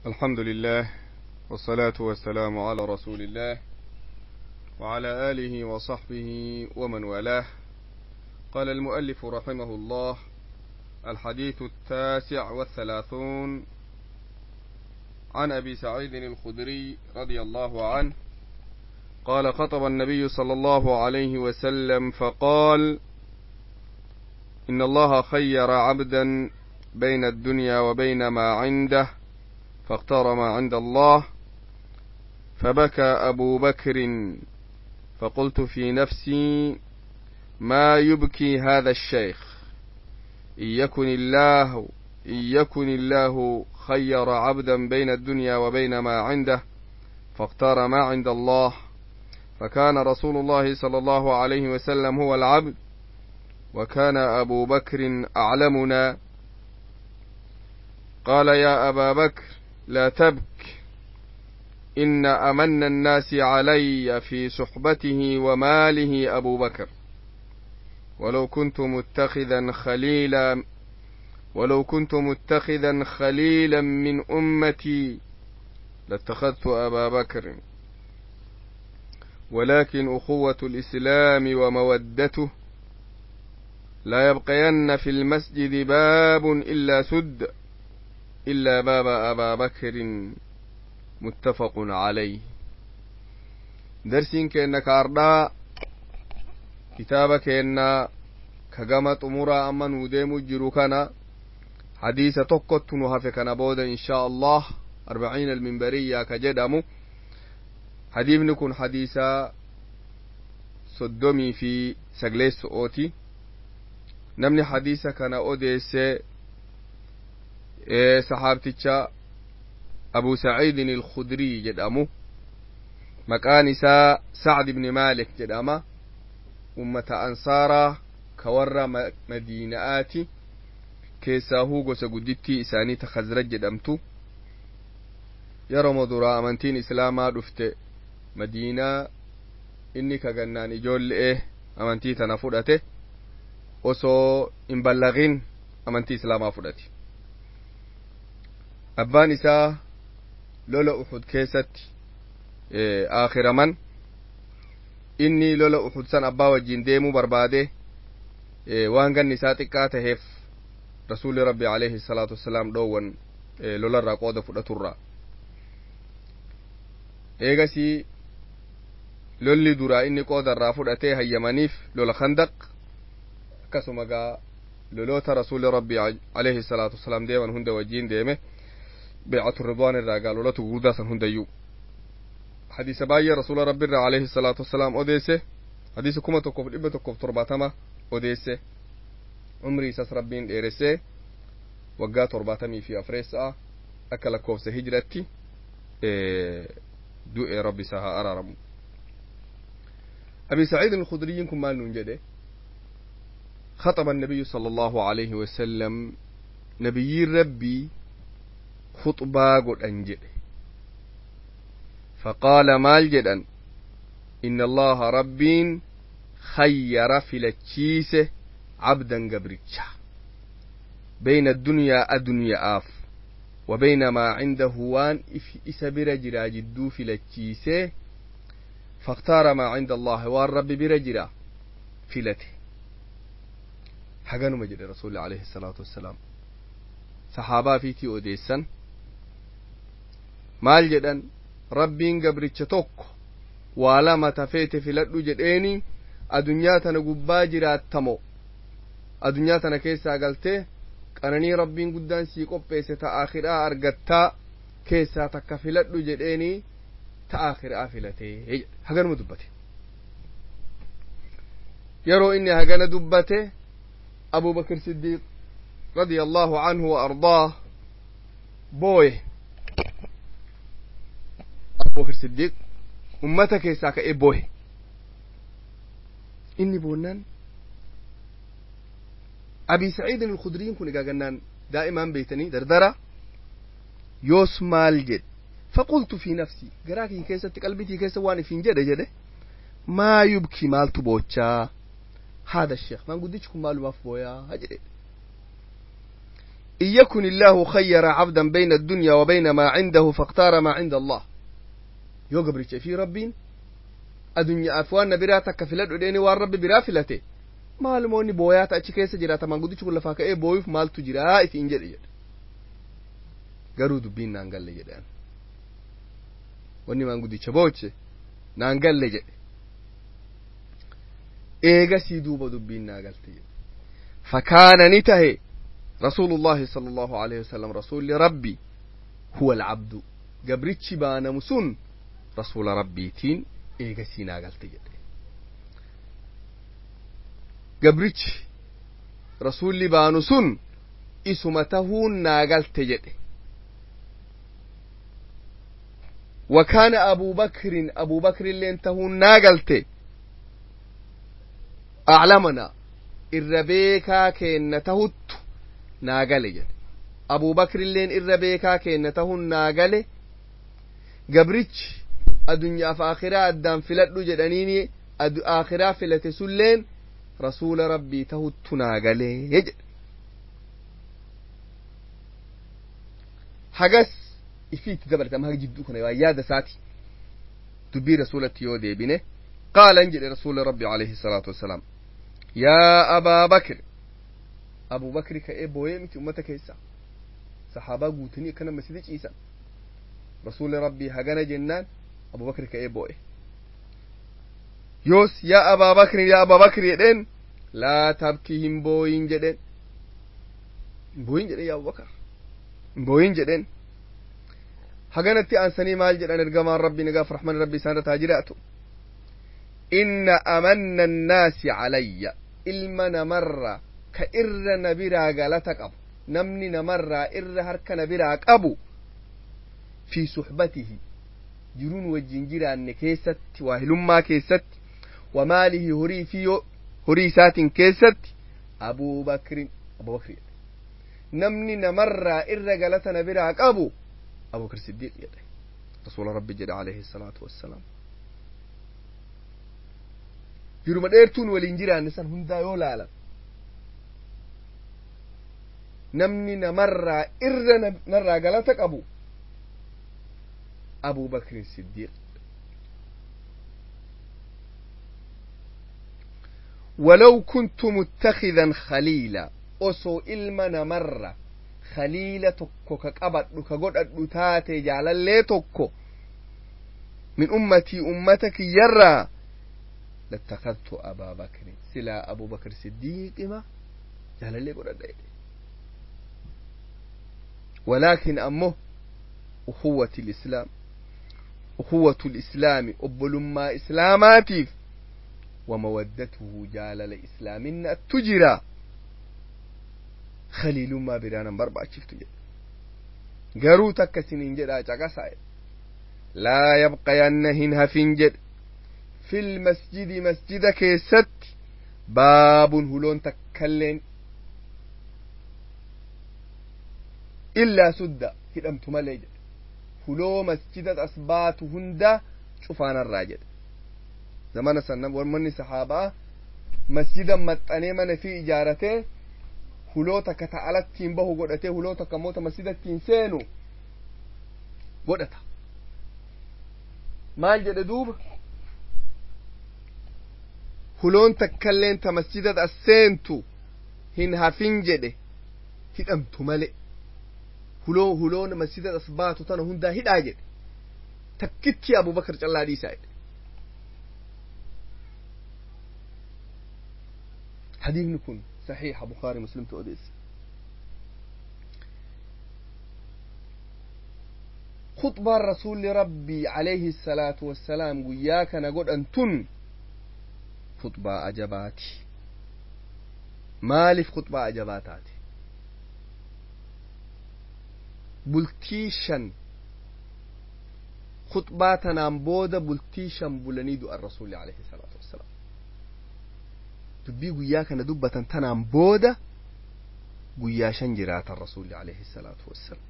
الحمد لله والصلاة والسلام على رسول الله وعلى آله وصحبه ومن والاه. قال المؤلف رحمه الله: الحديث 39 عن أبي سعيد الخدري رضي الله عنه قال: خطب النبي صلى الله عليه وسلم فقال: إن الله خير عبدا بين الدنيا وبين ما عنده، فاختار ما عند الله، فبكى أبو بكر، فقلت في نفسي: ما يبكي هذا الشيخ؟ إن يكن الله خير عبدا بين الدنيا وبين ما عنده، فاختار ما عند الله، فكان رسول الله صلى الله عليه وسلم هو العبد، وكان أبو بكر أعلمنا. قال: يا أبا بكر، لا تبك، إن أمن الناس علي في صحبته وماله أبو بكر، ولو كنت متخذا خليلا من أمتي لاتخذت أبا بكر، ولكن أخوة الإسلام ومودته، لا يبقين في المسجد باب إلا سد، إلا باب أبا بكر. متفق عليه. درسين كأنك أردا كتابك إن كجمت أمورا أما ندم جروكنا حديث تقط نهفكنا بود إن شاء الله 40 المنبرية كجدمو حديث نكون حديثة صدمي في سجلس أوتي نمني حديثة كان أوديس صحابتي أبو سعيد الخدري جدامو مكان إساء سعد بن مالك جداما أمة أنصارا كورا مدينة كيساهو قوسا قدتي إساني تخزرج جدامتو يرمو درا أمنتين إسلاما دفت مدينة إني كغنان إجول إيه أمنتي تنفرته وصو إنبلغين أمنتي إسلاما فرته. Abbaan isaa lola Uhud keessatti aakhiraman inni lola Uhud san abbaa wajjin deemuu barbaade waan ganni isaa xiqqaa taheef rasuulli rabbi alayhi salaatu wassalaam dhoowwan lolarraa qooda fudhaturraa. Eegasii lolli duraa inni qoodarraa fudhatee hayyamaniif lola Khandaq, akkasuma gaa loloota rasuulli rabbi alayhi salaatu wassalaam deeman hunda wajjin deeme بيعة الرضوان الرجال ولا تقول داسن هنديو. حديث باية رسول ربي عليه الصلاة والسلام أوديسه حديث كم تقف إبى تقف ترباتما أوديسه عمري ساس ربين إيرسه وقع ترباتمي في أفريسة أكل كوفس هجرتي دعاء ربي سها أرارم. أبي سعيد الخدري كم مال نجده خطب النبي صلى الله عليه وسلم نبي ربي خطبة قد أنجده فقال: مال جدا إن الله ربين خير في التشيسة عبدا قبرتشا بين الدنيا أدنيا آف وبين ما عنده وان إسا برجرا جدو في التشيسة، فاختار ما عند الله والرب برجرا فيلته. حقا مجد رسول الله عليه الصلاة والسلام صحابة فيتي أوديسا maal jedhan rabbiin gabricha tokko waa lama tafeete filadhu jedheeni adunyaa tana gubbaa jiraattamo adunyaa tana keessaa galtee qananii rabbiin guddaan sii qopheesse ta aakhiraa argattaa keessaa takka filadhu jedheeni ta aakhiraa filatee haganuma dubbate. Yeroo inni hagana dubbate Abubakar Siddiiq radiyallahu anhu wa ardaah booye. Abubakar Siddiq ummata keessaa ka'ee booye. Inni boonnaan Abi Saciid al-Khudriin kun egaa gannaan daa'imaan beeytanii dardara yoos maal jedhe faqultu fi nafsi garaa kiyya keessatti qalbitii keessa waan ifin jedhe maa yubkii maaltu boochaa haada sheekh maanguddichi kun maalumaaf booyaa jedhe. إن يكن الله خير عبدا بين الدنيا وبين ما عنده فاختار ما عند الله. Yoo gabricha fi rabbiin addunyaaf waan na biraa takka filadhu dheeni waan rabbi biraa filate maalumoonni booyaata achi keessa jiraata maanguddichi kun lafaa ka'ee booyuuf maaltu jiraa ifiin jedhe jedhe. Garuu dubbiin naan galle jedhan, wanni maanguddicha booche naan galle jedhe. Eegasii duuba dubbiin naa galte jedhe. Fakaana ni tahe رسول الله صلى الله عليه وسلم رسول ربي هو العبد gabrichi baanamu sun rasuula rabbiitiin eegasii naa galte jedhe. Gabrichi rasuulli baanu sun isuma tahuun naa galte jedhe. وكان أبو بكر أبو بكر اللي انتهون ناقلت أعلمنا الربيكا كين تهت ناقل. أبو بكر اللي الربيكا كين تهون ناقل. Gabrichi addunyaaf akhiraa addaan filadhu jedhaniini akhiraa filate sulleen rasuula rabbii tahuttu naa galee jedhe. Hagas ifiitti dabalate amma haga jidduu kana waa yaada isaati. Dubbii rasuulatti yoo deebine qaalan jedhe rasuula rabbi alayhi salaatu wassalaam yaa abaa bakr. Abuu bakri ka'ee booyee miti ummata keessa saxaabaa guutanii akkana masjida ciisan. Rasuulli rabbii hagana jennaan Abu Bakr ka'ee boo'e. Yoos yaa Abaa Bakri, yaa Abaa Bakri jedheen. Laa tabki, hin booyin jedheen, hin booyin jedheen, yaa Abu Bakr hin booyin jedheen. Haganatti aansanii maal jedhan ergamaan rabbii nagaaf rahman rabbii isaan irra haa jiraatu? Inna amanna annaasi calayya, ilma namarraa ka irra na biraa galata qabu, namni namarraa irra harka na biraa qabu, fi suhbatihi jiruun wajjin jiraanne keessatti, waa hilummaa keessatti, wa maalihi horii fi horii isaatiin keessatti, abuu bakrin abuu bakri. Namni namarraa irra galata na biraa qabu abuu bakr siddiiq jedhe rasuula rabbi jedhe alayhi salaatu wassalaam. Jiruma dheertuun waliin jiraanne san hundaa yoo laalan namni namarraa irra narraa galata qabu أبو بكر الصديق. ولو كنت متخذا خليلا, osoo ilma namarra khaliila tokko ka qabadhu ka godhadhu taate, jaalallee tokko, min ummatii ummata kiyyarraa, لاتخذت أبا بكر, silaa أبو بكر siddiiqima jaalallee godhadha jedhe. ولكن أمه أخوة الإسلام, أخوة الإسلام أبلما إسلاماتيف ومودته جالل إسلامنا تجرى خليل ما برانا بربع شفت جد garuu takka isiniin jedhaa caqasaa. Laa yabqayanna hin hafin jedhe fil masjidi masjida keessatti baabun huloon takkalleen illaa sudda hidhamtu malee jedhe. Huloo masjida as baatu hunda cufaanarraa jedhe. Zamana san manni sahaabaa masjida maxxanee mana fi ijaaratee huloo takka ta alattiin bahu godhatee huloo takka immoo ta masjidattiin seenu godhata. Maal jedhe duuba? Huloon takkalleen ta masjida as seentu hin hafin jedhe hidhamtu male. Huloo huloon masjida as baatu tana hundaa hidhaa jedhe, takkitti Abubakar callaa dhiisaa jedhe. Hadiisni kun saxiixa Bukaarii Muslimtu odeesse. Khutbaan rasuulli rabbii alayhi salaatu wassalaam guyyaa kana godhan tun khutbaa ajabaati. Maaliif khutbaa ajabaa taate? Bultii 5 khutbaa tanaan booda bultii 5 bulanii du'an rasuulli alayhi salaatu wassalaam. Dubbii guyyaa kana dubbatan tanaan booda guyyaa 5 jiraatan rasuulli alayhi salaatu wassalaam.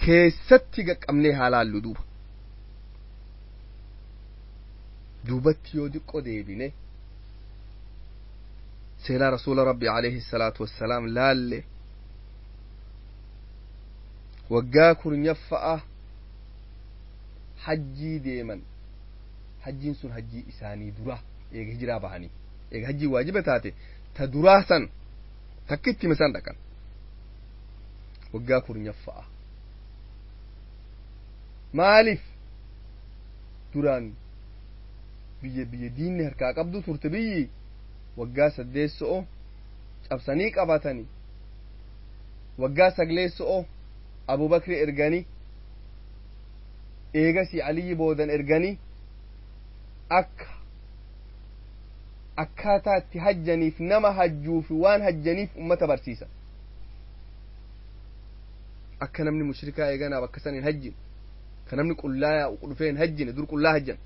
Keessatti qaqqabnee haa laallu duuba duubatti yoo diqqo deebine. Seenaa rasuula rabbi alayhi salaatu wassalaam laalle waggaa kurnyaffaa hajjii deeman. Hajjiin sun hajjii isaanii dura eega hijiraa bahanii eega hajjii waajiba taate ta duraa san takkitti misan dhaqan waggaa kurnyaffaa. Maaliif duraan biyya diinni harkaa qabdu turte biyyi waggaa saddeesso'o cabsanii qabatanii waggaa sagleesso'o Abubakri erganii eegasii Aliyyi boodan erganii akka akkaataa itti hajjaniif nama hajjuufi waan hajjaniif ummata barsiisa. Akka namni mushrikaa eeganaaf akka san hin hajjine ka namni qullaa yaa'u dhufee hin hajjine dur qullaa hajjan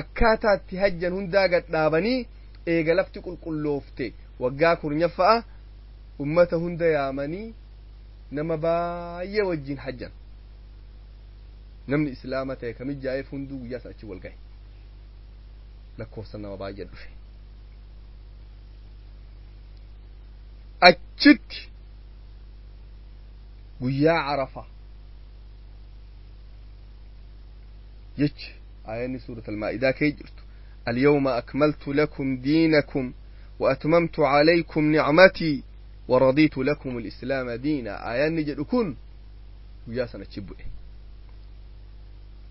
akkaataa itti hajjan hundaa gad dhaabanii eega lafti qulqulloofte waggaa kurnyaffaa ummata hunda yaamanii nama baay'ee wajjin hajjan. Namni islaama ta'e kamijjaa'eef hunduu guyyaa san achi wal gahe lakkoofsan nama baay'ee dhufe. Achitti guyyaa Arafa jechi aayanni suurat almaa'idaa kee jirtu اليوم أكملت لكم دينكم وأتممت عليكم نعمتي ورضيت لكم الإسلام دينا آيان جدكن ويا سنة تشبئ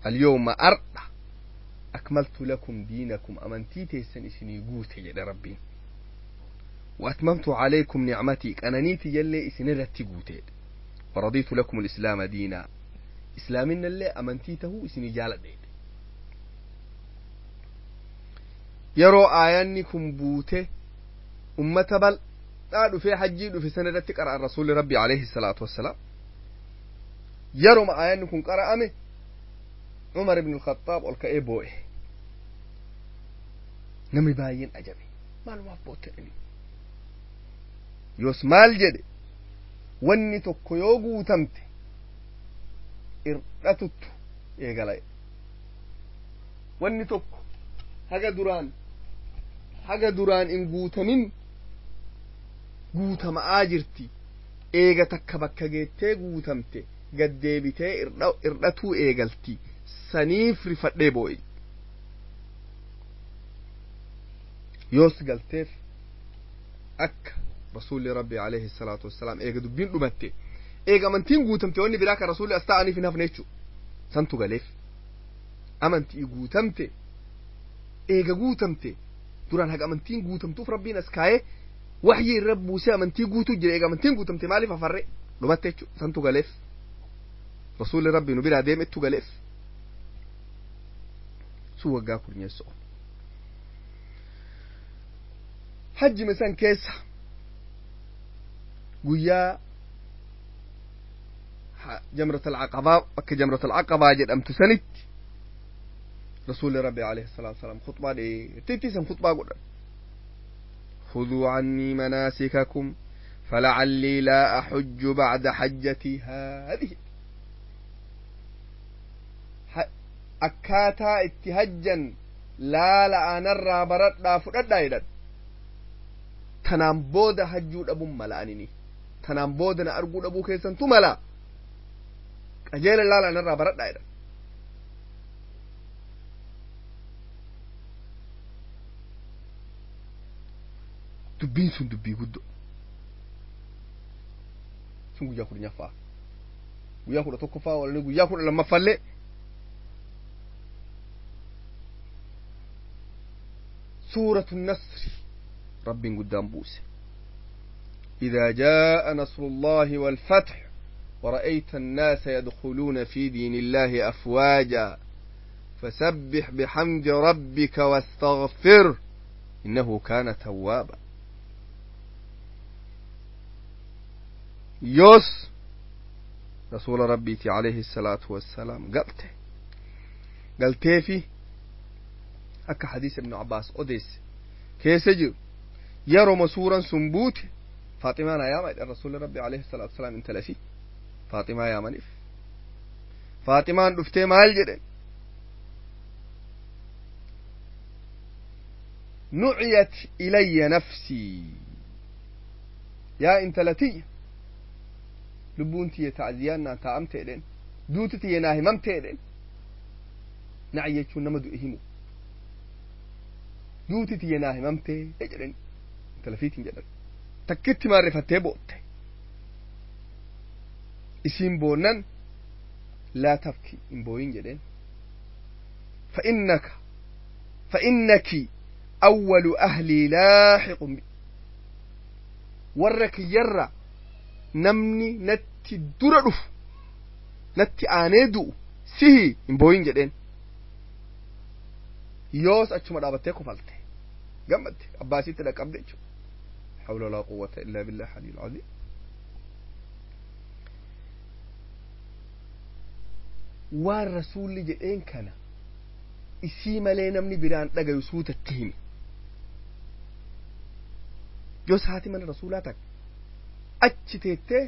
اليوم أرض أكملت لكم دينكم أمنتي تيسن إسني قوت يا ربي وأتممت عليكم نعمتي أنانيتي يلي إسنرتي قوتي ورضيت لكم الإسلام دينا إسلامنا اللي أمنتيته إسني جالد. Yeroo aayanni kun buute ummata bal'aa dhufee hajjii dhufe sana irratti qara'an rasuulli rabbi alayhi salaatu wassalaam. Yeroma aayanni kun qara'ame Umar ibn Alkhaxaab ol ka'ee boo'e. Namni baay'een ajabe maalumaaf bootte dhani yoos maal jedhe wanni tokko yoo guutamte irdhatuttu eegala wanni tokko haga duraan hin guutamin guutama'aa jirti eega takka bakka geettee guutamte gaddeebitee irdhatuu eegalti saniif rifadhee boo'e. Yoos galteef akka rasuulli rabbi alayhi salaatu wassalaam eega dubbiin dhumatte eega amantiin guutamte wanni biraa kan rasuulli as ta'aniif hin hafne jechuu santu galeef amantii guutamte eega guutamte duraan haga amantiin guutamtuuf rabbiin as kaayee waxyii irra buusee amantii guutuu jira eega amantiin guutamte maaliif hafarre dhumatte jechuu santu galeef rasuulli rabbi nu biraa deemettu galeef sun waggaa kurnyeesso'o. Hajjime san keessa guyyaa jamrat alcaqabaa bakka jamrat alcaqabaa jedhamtu sanitti rasuulli rabbi alayhi salaatu wasalaam khutbaa dheertitti san khutbaa godhan. خذوا عني مناسككم فلعلي لا أحج بعد حجتي هذه. Akkaataa itti hajjan laala aanarraa baradhaa fudhadhaa jedhan. Tanaan booda hajjuu dhabuun mala anini tanaan booda na arguu dhabuu keessantu mala qajeela laala aanarraa baradhaa jedhan. Dubbiin sun dubbii guddoo sun guyyaa 10ffaa guyyaa 11ffaa walani guyyaa 12ffaallee سورة النصر رب قدام بوسه إذا جاء نصر الله والفتح ورأيت الناس يدخلون في دين الله أفواجا فسبح بحمد ربك واستغفره إنه كان توابا. يوس رسول ربي عليه الصلاة والسلام قلته قلته في akka hadiisa ibnu Abbaas odeesse keessa jiru yeroma suuran sun buute Faaximaa na yaama jedhan rasuulli rabbi alayhi salaatu wasalaam intala isii Faaximaa yaamaniif. Faaximaan dhuftee maal jedhen Nuciyat ilayya nafsii, yaa intala tiyya, lubbuun tiyya ta'ziyaan naa taa'amte jedheen, duuti tiyya naa himamte jedheen. Naci jechuun nama du'e himu. Duuti tiyya naa himamte jedhen intala fiitiin jedhan. Takkitti maarrifattee bootte. Isiin boonnan, laa tabki, hin booyin jedheen. فإنك فإنك أول أهلي لاحق بي، warra kiyyarra namni natti dura dhufu, natti aanee du'u sihi, hin booyin jedheen. Yoos achuma dhaabattee kofalte, gammadde, abbaasitti dhaqqabde jechuudha. Hawla walaa quwwata illaa billah aliyyil aziim. Waan rasuulli jedheen kana isii malee namni biraan dhagayu suutatti himi. Yoos haati mana rasuulaa takka achi teettee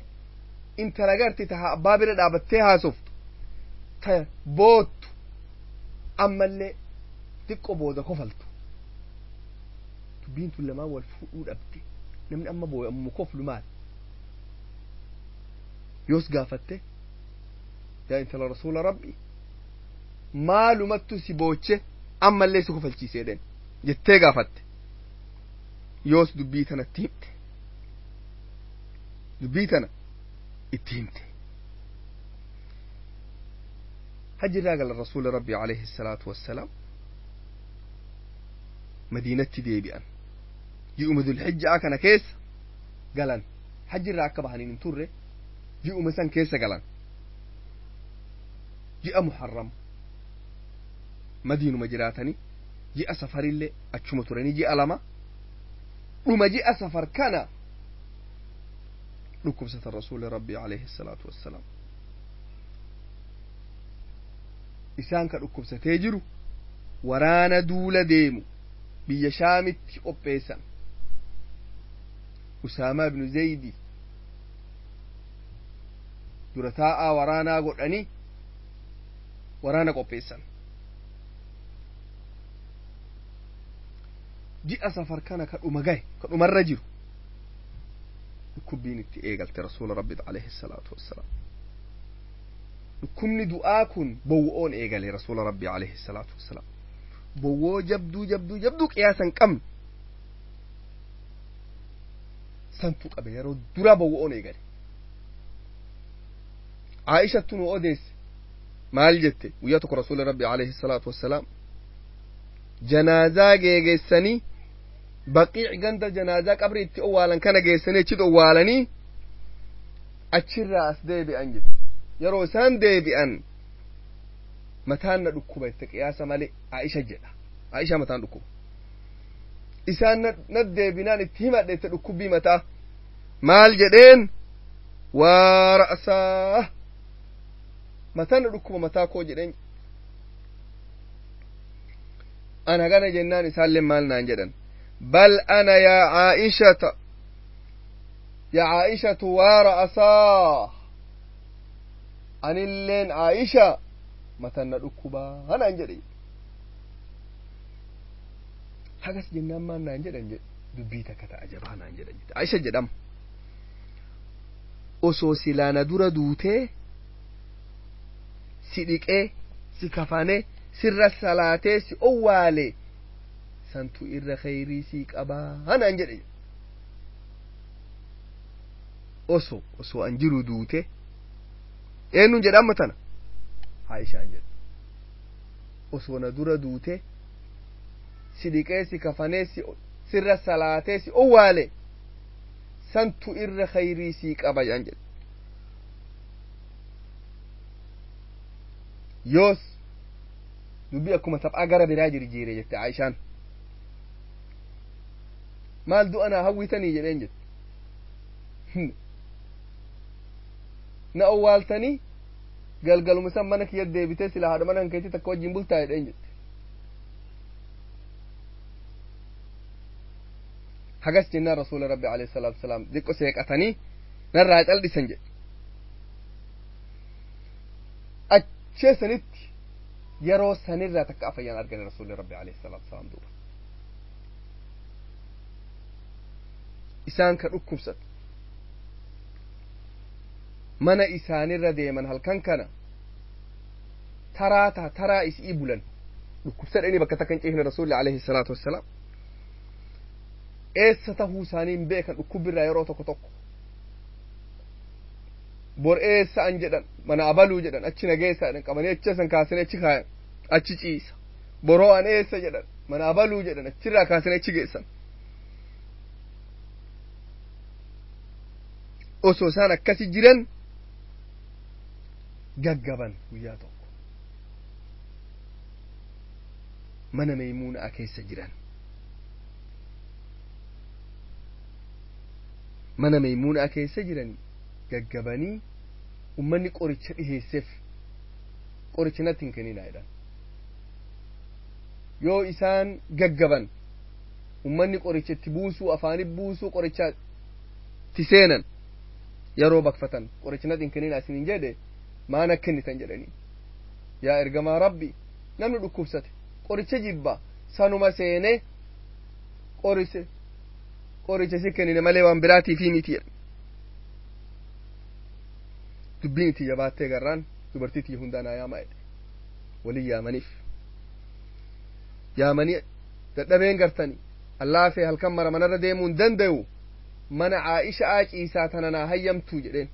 intala garti ta abbaa bira dhaabattee haasoftu, ta boottu, ammallee xiqqo booda kofaltu. Dubbiin tun lamaan wal fuudhuu dhabde. Namni amma boo'e ammoo koflu maal? Yoos gaafatte, yaa intala rasuula rabbi, maalumattu si booche ammallee si kofalchiise jedheen jettee gaafatte. Yoos dubbii tanatti himte, dubbii tana itti himte. Hajjirraa gala rasuula rabbi alayhi salaatu wassalaam madiinatti deebi'an. Ji'uma dhulhijjaa kana keessa galan. Hajjirraa akka bahaniin hin turre, ji'uma san keessa galan. Ji'a muharram madiinuma jiraatanii, ji'a safarillee achuma turanii, ji'a 2. Dhuma ji'a safar kana dhukkubsatan rasuuli rabbii alayhi salaatu wassalaam. Isaan ka dhukkubsatee jiru waraana duula deemu biyya shaamitti qopheessan. Usaamaa ibnu Zaydi dura taa'aa waraanaa godhanii waraana qopheessan. Ji'a safar kana ka dhuma gahe, ka dhumarra jiru, dhukkubbiin itti eegalte rasuula rabbi alayhi salaatu wassalaam. Dhukkubni du'aa kun bowwo'oon eegale rasuula rabbi alayhi salaatu wassalaam. Bowwoo jabduu jabduu jabduu qiyaasa hin qabne santu qabe. Yeroo dura bowwo'oon eegale. Aa'ishattu nu odeesse. Maal jette? Guyyaa tokko rasuula rabbi alayhi salaatu wassalaam janaazaa geegeessanii, Baqiic ganda janaazaa qabri itti owwaalan kana geessanii achitti owwaalanii achirraa as deebi'an jedhe. Yeroo isaan deebi'an mataan na dhukkuba itti qiyaasa malee, Aisha jedha. Aisha mataan dhukkuba. Isaan na deebinaan itti himadhe itti dhukkubbii mataa. Maal jedheen? Waa ra'saa, mataan na dhukkuba, mataa koo jedheen. Ana kana jennaan isaallee maal naan jedhan? Bal ana yaa Aa'ishata, yaa Aa'ishatu, waa ra'asaa, anilleen Aa'isha matan na dhukkubaa naan jedhe. Hagas jennaan maal naan jedhan jedhe? Dubbii takka ta'a jabaa naan jedhan jedhe Aa'isha jedhama. Osoo silaa na dura duutee si dhiqee, si kafanee, sirra salaatee, si owwaale, santu irra khayrii sii qabaa naan jedhe. Osoo an jiru duute. Eenyuun jedha amma tana? Aishaan jedhe. Osoo na dura duute, si dhiqee, si kafanee, si sirra salaatee, si owwaale, santu irra khayrii sii qaba jedhan jedhe. Yoos dubbii akkuma taphaa gara biraa jirjiire jette Aishaan. Maal du'a naa hawwitanii jedheen jette. Na owwaaltanii galgaluma san mana kiyya deebitee sila haadha mana keetii takka wajjin bultaa jedheen jette. Hagas jennaan rasuula rabbi alayhi salaatu wasalaam xiqqo seeqatanii narraa cal'isan jedhe. Achee sanitti yeroo sanirraa takka afayyaan argane rasuulli rabbi alayhi salaatu wasalaam duuba. Isaan ka dhukkubsatu mana isaanirra deeman halkan kana taraa taa taraa isii bulan dhukkubsadhanii bakka takka hin ciifne rasuulli alayhi salaatu wassalaam eessa tahuu isaanii hin beekan dhukkubirraa yeroo tokko tokko bor eessa an jedhan mana abaluu jedhan achi nageessa jedhan qabanii achi san kaasanii achi kaayan achi ciisa boroo an eessa jedhan mana abaluu jedhan achirraa kaasanii achi geessan osoo isaan akkasi jiran gaggaban guyyaa tokko mana Maymuunaa keessa jiran mana Maymuunaa keessa jiran gaggabanii ummanni qoricha dhiheesseef qoricha natti hin kenninaa jedhan yoo isaan gaggaban ummanni qoricha itti buusuu afaani buusuu qoricha itti seenan yeroo bakfatan qoricha natti hin kenninaa isinin jedhe maana kennitan jedhanii yaa ergamaa rabbi namni dhukkubsate qoricha jibba sanuma seene qoriche qoricha si kennine malee waan biraatiifi miti jedhe dubbiin itti jabaattee garraan dubartii tiyya hundaa naa yaamaa jedhe walin yaamaniif yaamanii dadhabeen gartani allaafee halkan mara manarra deemuu hin dandayu mana Caa'isha'aa ciisaa tana naa hayyamtuu jedheen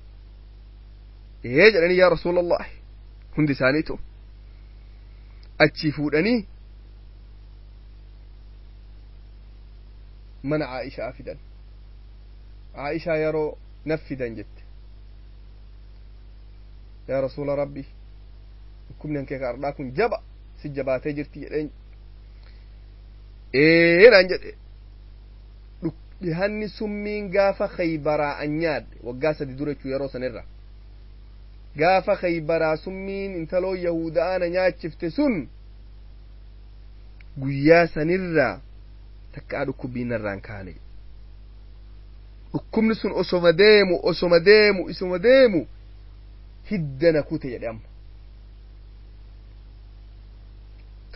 ee jedhanii yaa rasuulallahi hundi isaaniitu achii fuudhanii mana Caa'ishaa fidan Caa'ishaa yeroo naf fidan jette yaa rasuula rabbi dhukkubni hankee ka ardhaa kun jaba si jabaatee jirti jedheen ee naan jedhe dhihanni summiin gaafa Khaybaraa an nyaadhe waggaa 3 dura jechuu yeroo sanirra gaafa Khaybaraa summiin intaloo Yahudaa na nyaachifte sun guyyaa sanirraa takkaa dhukkubbiin narraan kaane dhukkubni sun osoma deemu osoma deemu isuma deemu hidda na kute jedhe amma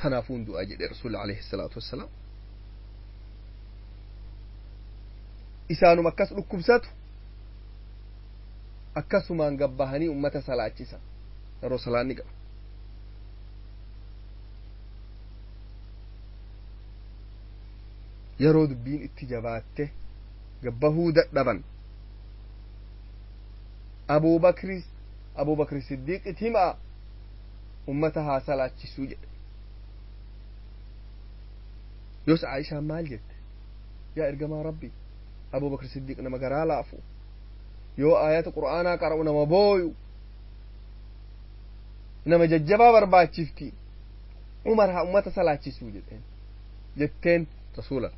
tanaafuun du'aa jedhe rasuulli alayhi salaatu wassalaam isaanuma akkas dhukkubsatu akkasumaan gabbahanii ummata salaachisa yeroo salaanni qaba yeroo dubbiin itti jabaatte gabbahuu dadhaban Abubakri Siddiiqit himaa ummata haa salaachisuu jedhe yoos Aayishaan maal jette yaa ergamaa rabbi Abubakr Siddiiq nama garaa laafu yoo aayata qur'aanaa qara'u nama booyu nama jajjabaa barbaachifti Umar haa ummata salaachisuu jedheen jetteen rasuula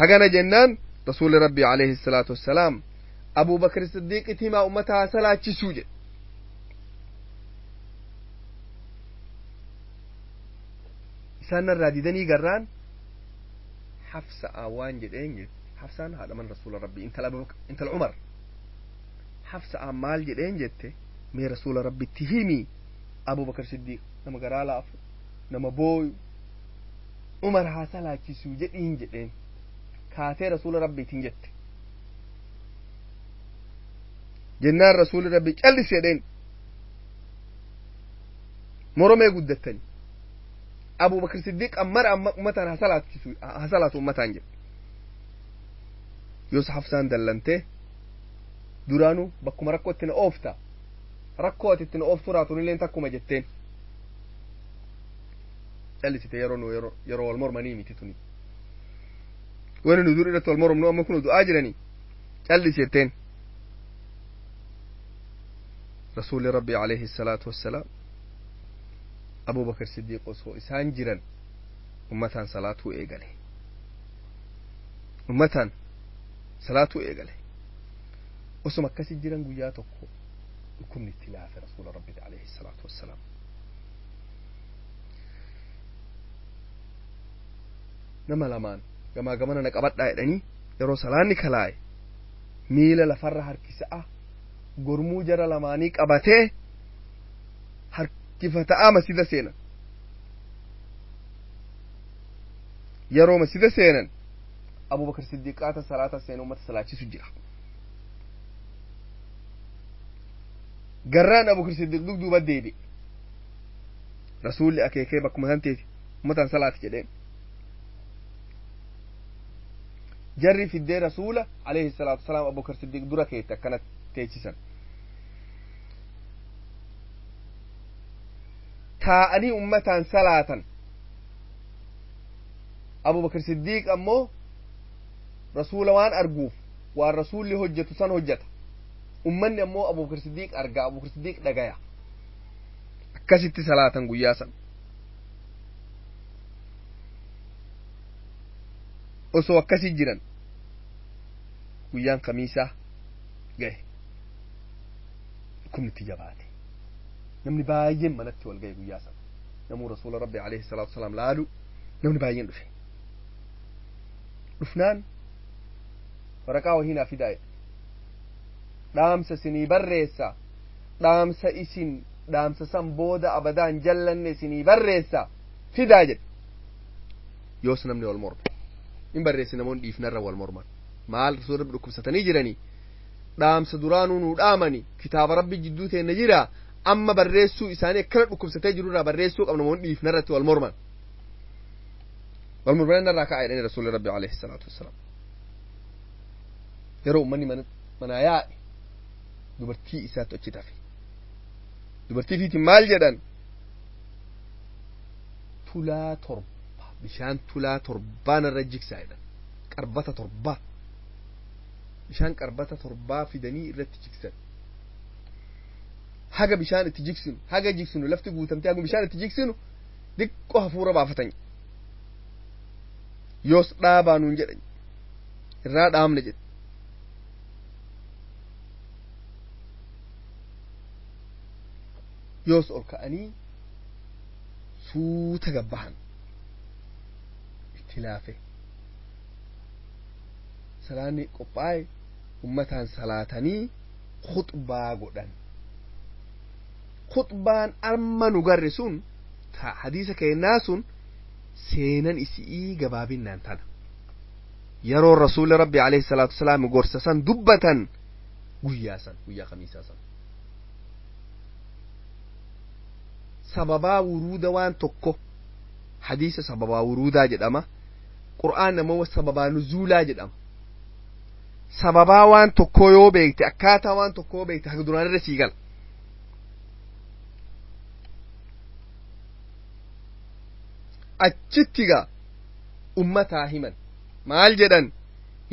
hagana jennaan rasuuli rabbi alayhi salaatu wassalaam Abubakr Siddiiqit himaa ummata haa salaachisuu jedhe isaan narraa didanii garraan Hafsa'a waan jedheen jedhe Hafsaan haadha man rasuula rabbii intala Umar Hafsa'a maal jedheen jette mee rasuula rabbitti himi Abubakar Siddiiq nama garaa laafu nama booyu Umar haa salaachisuu jedhiin jedheen kaatee rasuula rabbiitiin jette jennaan rasuuli rabbi callisi jedheen moromee guddattani Abubakar Siddiiq ammara amma ummataan haa salaatu ummataan jedhe yoos Hafsaan dallantee duraanuu bakkuma rakkoo itti na oofta rakkoo ati itti na ooftu raatunilleen takkuma jetteen callisite yeroo nu yeroo wal mormanii miti tuni wani nu dur irratti wal mormnu amma kun du'aa jiranii callisi jetteen rasuulli rabbi alayhi salaatu wassalaam Abubakar Siddiiq osoo isaan jiran ummataan salaatuu eegale ummataan salaatuu eegale osuma akkasi jiran guyyaa tokko dhukkubni itti laafe rasuula rabbiiti alayhi salaatu wassalaam nama lamaan gamaa gamana na qabadhaa jedhanii yeroo salaanni kalaaye miila lafarra harkisa'a gormuu jara lamaanii qabatee harkifata'aa masjida seenan yeroo masjida seenan Abubakar Siddiqaata salaata seene ummata salaachisu jira. Garraan Abubakar Siddiq dugduuba deebi'e. Rasuulli akeekee bakkuma san teeti ummataan salaati jedheen. Jarri fiddee rasuula alayhi salaatu wasalaam Abubakar Siddiq dura keette akkana teechisan. Taa'anii ummataan salaatan. Abubakar Siddiq ammoo rasuula waan arguuf waan rasuulli hojjetu san hojjeta. Ummanni ammoo Abubakar Siddiq argaa, Abubakar Siddiq dhagaya. Akkasitti salaatan guyyaa san. Osoo akkasii jiran guyyaan kamiisaa gahe, dhukkubni itti jabaate. Namni baay'een manatti wal gahe guyyaa sana. Namuu rasuula rabbi alayhi salaatu wasalaam laalu namni baay'een dhufe. Dhufnaan waraqaa wahii naa fidaa jedhe. Dhaamsa isinii barreessa, dhaamsa isin dhaamsa san booda abadaan jallanne isinii barreessa fidaa jedhe. Yoos namni wal morme. In barreessi namoonni dhiifnarra wal morman. Maal rasuula rabbi dhukkubsatanii jiranii, dhaamsa duraanuu nuu dhaamani, kitaaba rabbi jidduu teenna jira, amma barreessuu isaanii akkana dhukkubsatee jirurraa barreessuu qabna, namoonni dhiifnarratti wal morman. Wal morman irraa ka'a jedhani rasuulli rabbi alayhi salaatu wassalaam. Yeroo ummanni manaa yaa'e dubartii isaatu achi tafe. Dubartii fiitiin maal jedhan? Tulaa 7, bishaan tulaa 7 irra jigsaa jedhan. Qarbata 7, bishaan qarbata 7 fidanii irratti jigsan. Haga bishaan itti jigsinu, haga jigsinu lafti guutamtee haga bishaan itti jigsinu diqqoo hafuura baafatan. Yoos dhaabaa nuun jedhan, irraa dhaamne jedhe. Yoos ol ka'anii suuta gabbahan, itti laafe. Salaanni qophaa'e, ummataan salaatanii khuxbaa godhan. Khuxbaan arma nu garre sun ta hadiisa keennaa sun seenan isi'ii gabaabinnaan tana. Yeroo rasuulli rabbi alayhi salaatu wasalaam gorsa san dubbatan guyyaa san, guyyaa kamiisaa san. Sababaa wuruuda waan tokko hadiisa sababaa wuruudaa jedhama. Qur'aan ammoo sababaa nuzuulaa jedhama. Sababaa waan tokkoo yoo beekte, akkaataa waan tokkoo yoo beekte, haga duraan irra sii gala. Achitti gaa ummataa himan maal jedhan?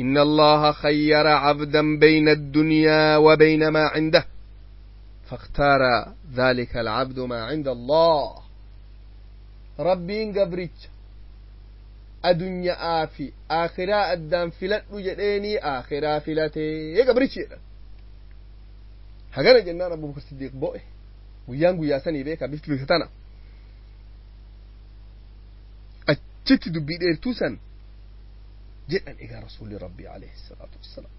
إن الله خير عبدا بين الدنيا وبين ما عنده فاختار ذلك العبد ما عند الله. ربين قبرتش أدنيا آفي آخرا أدام فلت جديني آخرا فلتي قبرتش هكذا جنان أبو بكر الصديق بوئه ويان قويا سني بيكا بيفت بيكتانا أتشت دبي ديرتوسن jedhan. Egaa rasuulli rabbii alayhi salaatu wassalaam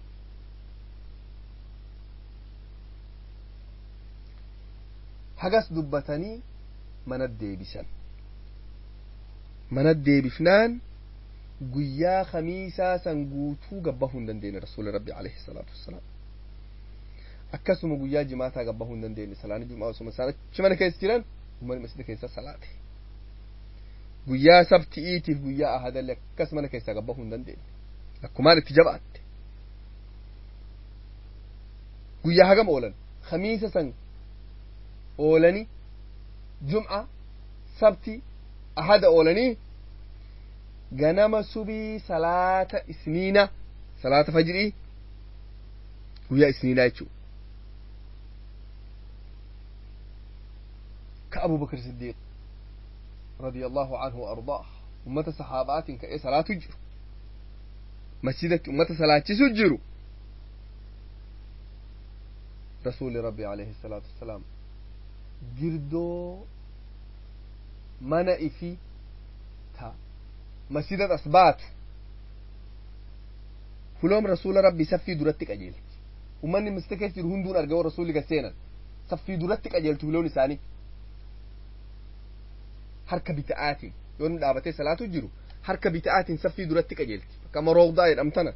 hagas dubbatanii mana deebisan. Mana deebifnaan guyyaa khamiisaa san guutuu gabbahuu hin dandeenye rasuulli rabbii alayhi salaatu wassalaam. Akkasuma guyyaa jimaataa gabbahuu hin dandeenye. Salaanni jumaa osuma isaan achi mana keessa jiran ummanni masjida keessa salaate. Guyyaa sabti'iitiif guyyaa ahadallee akkas mana keessaa gabbahuu hin dandeenye. Akkumaan itti jabaatte. Guyyaa hagam oolan? Khamiisa san oolani, jum'a, sabti, ahada oolanii ganama subii salaata isniina, salaata fajrii guyyaa isniinaa jechuu, ka Abubakar Siddiiq رضي الله عنه وأرضاه أمة صحابات كأي صلاة تجر مسجدة أمة صلاة تسجر. رسول ربي عليه الصلاة والسلام جردو منئ في تا مسجدة أثبات فلوم رسول ربي سفي درتك أجيلت ومن مستكثر هندون أرجو رسولك السينا سفي درتك أجيلت فلون ثاني harka bita'aatiin yoo inni dhaabatee salaatu jiru harka bita'aatiin saffii duratti qajeelti bakka amma roogdaa jedhamtana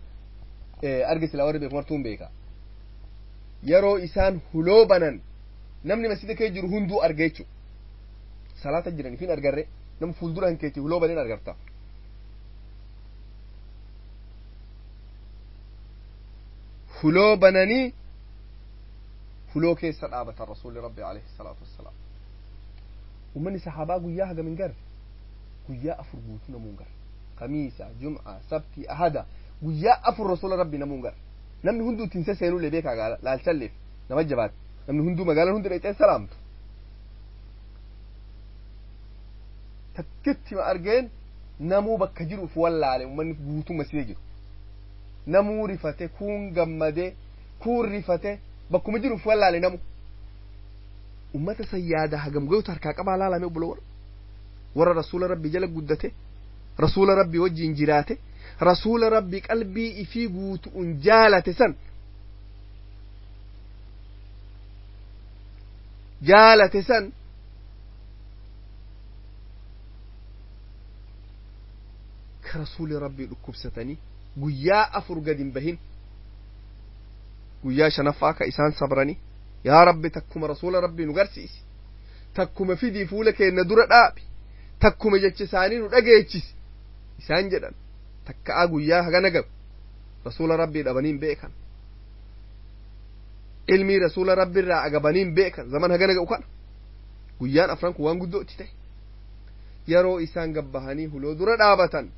arge silaa warri beeku martuun beeka yeroo isaan huloo banan namni masjida kee jiru hunduu arge jechu salaata jiran ifin argarre nama fuuldura hin keeti huloo banen argarta huloo bananii huloo keessa dhaabatan rasuulli rabbi alayhi salaatu wassalaam ummanni sahaabaa guyyaa hagam hin garre guyyaa 4 guutuu namuu hin garre kamiisa jum'a sabti ahada guyyaa 4 rasuula rabbi namuu hin garre namni hunduu ittiin seseenullee beekaa laalchalleef nama jabaate namni hunduu magaalaan hundi dhaqxee salaamtu takkitti ma argeen namuu bakka jiru uf wallaale ummanni guutuu masjida jiru namuu rifate kuun gammade kuun rifate bakkuma jiru uf wallaale namu ummata san yaada hagam goyutu harkaa qabaa laalame obboloo warra rasuula rabbi jala guddate rasuula rabbi wajjiin jiraate rasuula rabbi qalbii ifii guutu'un jaalate san jaalate san ka rasuuli rabbii dhukkubsatanii guyyaa 4 gad hin bahin guyyaa 5ffaa ka isaan sabranii yaa rabbi takkuma rasuula rabbii nu garsiisi takkuma fidii fuula keenna dura dhaabi takkuma jecha isaanii nu dhageechisi isaan jedhan takka'a guyyaa hagana gabu rasuula rabbii dhabanii hin beekan ilmii rasuula rabbi irraa agabanii hin beekan zaman hagana ga'u kana guyyaan 4 kun waan guddoo itti ta'e yeroo isaan gabbahanii huloo dura dhaabatan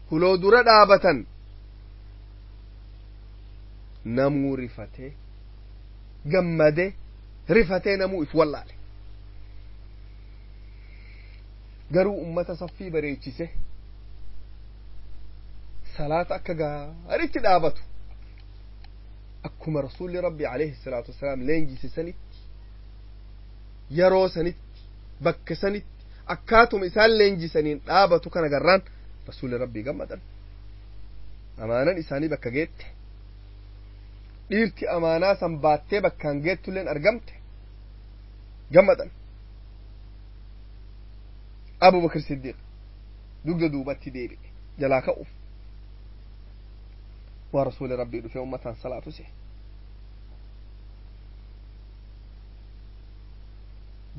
huloo dura dhaabatan namuu rifatee gammade rifatee namuu if wallaale garuu ummata saffii bareechise salaata akka gaaritti dhaabatu akkuma rasuulli rabbi alayhi salaatu wasalaam leenjise sanitti yeroo sanitti bakka sanitti akkaatuma isaan leenjisaniin dhaabatu kana garraan rasuulli rabbii gammadan amaanan isaanii bakka geette dhiirti amaanaa san baattee bakkaan geettulleen argamte gammadan Abubakar Siddiq dugda duubatti deebi'e jalaa ka'uuf waa rasuuli rabbii dhufee ummataan salaatu see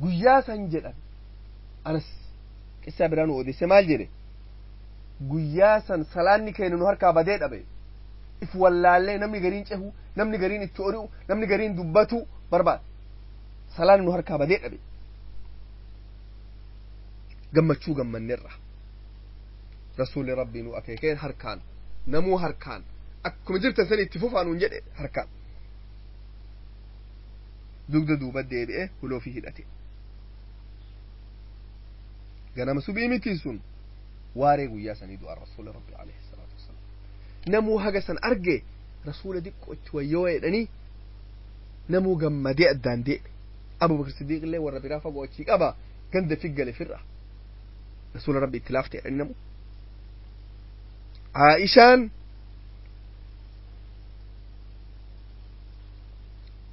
guyyaa san jedhan Anas qissaa biraa nu odeesse maal jedhe guyyaa san salaanni keenya nu harkaa badee dhabe if wallaallee namni gariin cehu namni gariin itti ori'u namni gariin dubbatu barbaade salaanni nu harkaa badee dhabe gammachuu gammanneerra rasuulli rabbii nu akeekeen harkaan namuu harkaan akkuma jirtan san itti fufaa nuun jedhe harkaan dugda duuba deebi'e huloo fi hidhate ganama subii mitiin sun waaree guyyaa sanii du'a rasuula rabbi alayhi salaatu wassalaam namuu haga san arge rasuula diqqoo itti wayyoo jedhanii namuu gammadee addaan deebi Abubakar Siddiiq illee warra biraa fagoo achii qaba ganda figgale firra rasuula rabbi itti laafte jedhanii namu Aishaan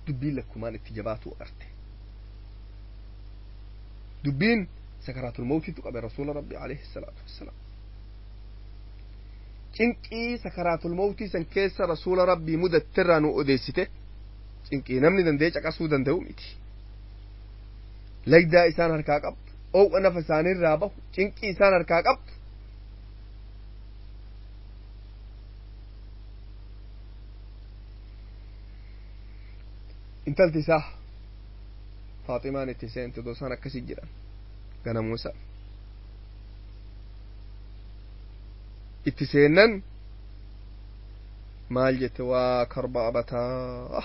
dubbiin lakkumaan itti jabaatu arte dubbiin sakaraatul mawtiitu qabe rasuula rabbi alayhi salaatu wassalaam cinqii sakaraatul mawtii san keessa rasuula rabbii mudatterraa nu odeessite cinqii namni danda'ee caqasuu danda'u miti lagdaa isaan harkaa qabdu ow'a nafa isaaniirraa bahu cinqii isaan harkaa qabdu intalti isaa Faaximaan itti seente dosaan akkasii jedhan ganamuusa itti seennan maal jette waa karba abataa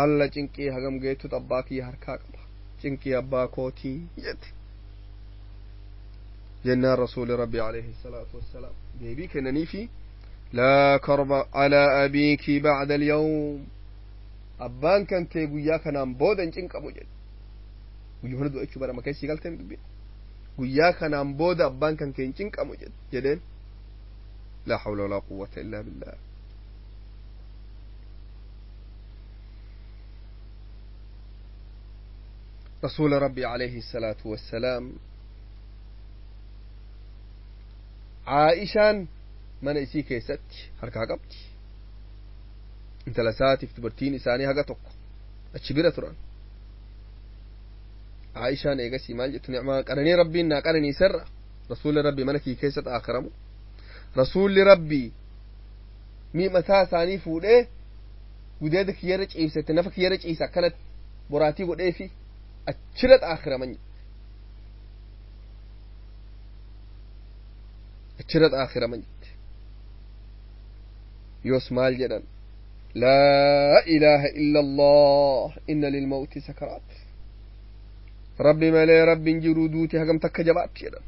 alla cinqii hagam geettu abbaa kiyya harkaa qaba cinqii abbaa kootii jette jennaan rasuuli rabbi alayhi salaatu wassalaam deebii kennaniifi laa karba alaa abiiki bacda alyawm abbaan kan kee guyyaa kanaan booda hin cinqamu jedhe guyyaa kana du'a jechuu barama keessi galtee dubbiin guyyaa kanaan booda abbaan kan kee hin cinqamu jedheen laa hawla walaa quwwata illaa billah Rasuula Rabbii alayhi salaatu wassalaam Aa'ishaan mana isii keessatti harkaa qabdi. Intala isaatiif dubartiin isaanii haga tokko achi bira turan. Aa'ishaan eegasii maal jettu? Ni'maa qananii Rabbiin naa qananiiserra Rasuulli Rabbii mana kii keessatti aakiramu. Rasuulli Rabbii mi'a mataa isaanii fuudhee gudeeda kiyyarra ciibsette, nafa kiyyarra ciisa, akkanatti boraatii godheefi achirratti aakhiraman, achirratti aakhiraman jette. Yoos maal jedhan? Laa ilaaha illa Allah, inna lilmawti sakaraat, Rabbi malee Rabbiin jiruu, duuti hagam takka jabaatti jedhan.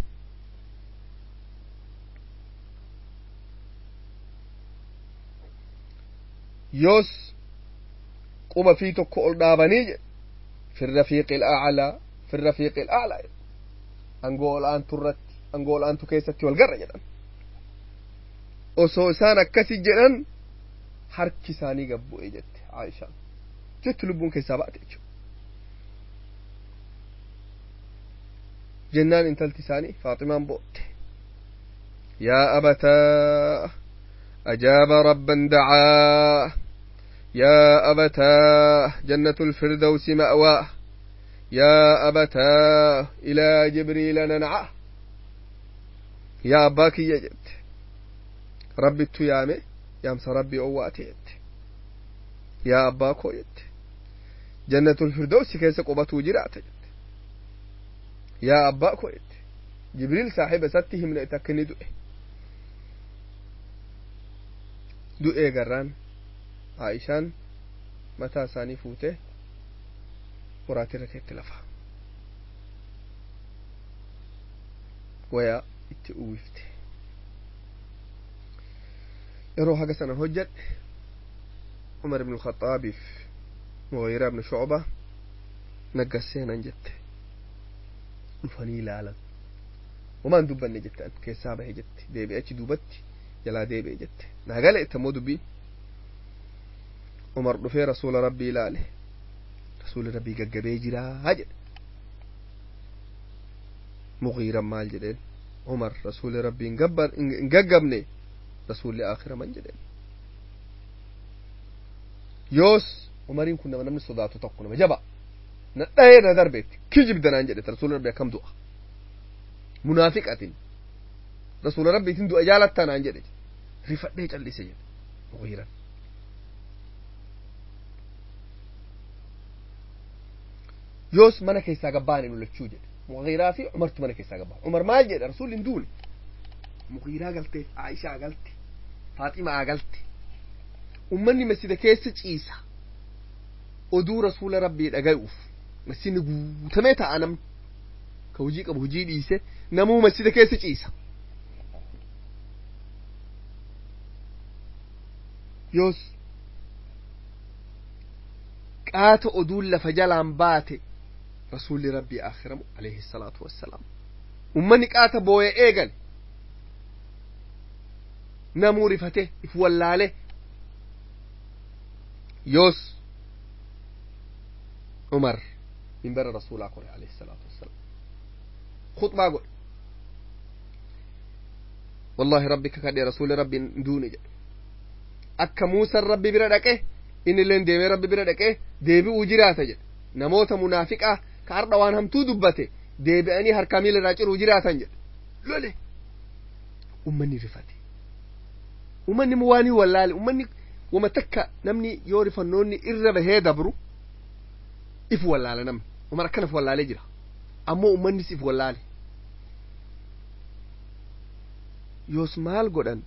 Yoos quba fi tokko ol dhaabanii jedhe, fi rafiiqi al'aclaa, fi rafiiqi al'aclaa, angoo ol aantu irratti, angoo ol aantu keessatti wal garra jedhan. Osoo isaan akkasi jedhan harki isaanii gabbu'e jette Aishaan jettu, lubbuun keessaa baate jechuudha. Jennaan intalti isaanii Faaximaan bootte. Yaa abataa, ajaaba rabban dacaa, يا أبتاه، جنة الفردوس مأواه، يا أبتاه، إلى جبريل ننعاه. يا أباك يجت ربي تيامي يامس ربي أواتي يا أباكو يت جنة الفردوس كيس قبته جرات يا أباكو يت جبريل صاحب سته من اتكني دؤه du'ee garraan Aishaan mataa isaanii fuutee boraatii keetti lafa wayaa itti uwwifte. Yeroo haga sana hojjedhe Umar ibn Khaxaabiif Mughayraa ibn Shucba naggasseenan jette. Dhufanii ilaalan. Homaan dubbanne jette, an keessaa bahe jette, deebi'e achi duubatti jalaa deebi'e jette, naa gale ittammoo dubbiin. Umar dhufee Rasuula Rabbii ilaale. Rasuulli Rabbii gaggabee jiraa jedhe. Mugiiran maal jedheen? Umar, Rasuulli Rabbii hin gaggabne, Rasuulli aakhiraman jedheen. Yoos Umariin kun nama namni sodaatu tokko, nama jaba na dhahee na darbeetti kijibdanaan jedhe. Rasuulli Rabbii akkam du'a? Munaafiqatin Rasuula Rabbiitin du'a jaalattanaan jedhe, rifadhee callise jedhe Mugiiran. Yoos mana keessaa gabbaane lolachuu jedhe. Mugiiraa fi Umartu mana keessaa gabbaa. Umar maal jedhe? Rasuulli hin duune. Mugiiraa galte, Aishaa galte, Faaximaa galte. Ummanni masjida keessa ciisa oduu Rasuula Rabbii dhagayuuf. Masjidni guutamee ta'a, namni ka hojii qabu hojii dhiise, namuu masjida keessa ciisa. Yoos qaata oduun lafa jalaan baate, Rasuulli Rabbii akhiramu alayhi salaatu wassalaam. Ummanni qaata booya eegale, namuu rifate if wallaale. Yoos Umar minbara Rasuulaa kore alayhi salaatu wassalaam, khutbaa godhe. Wallahi Rabbi kakadhe, Rasuulli Rabbi hin duune jedhe. Akka Muusan Rabbi bira dhaqe, inni illeen deemee Rabbi bira dhaqee deebi'uu jiraata jedhe. Namoota munaafiqaa ka har'a waan hamtuu dubbate deebi'anii harka miila irraa ciruu jiraatan jedhe. Lole ummanni rifate, ummanni waan hin wallaale. Ummanni wama takka namni yoo rifannoonni irra bahee dabru if wallaala namni. Umar akkanaf wallaalee jira, ammoo ummannis if wallaale. Yoos maal godhan?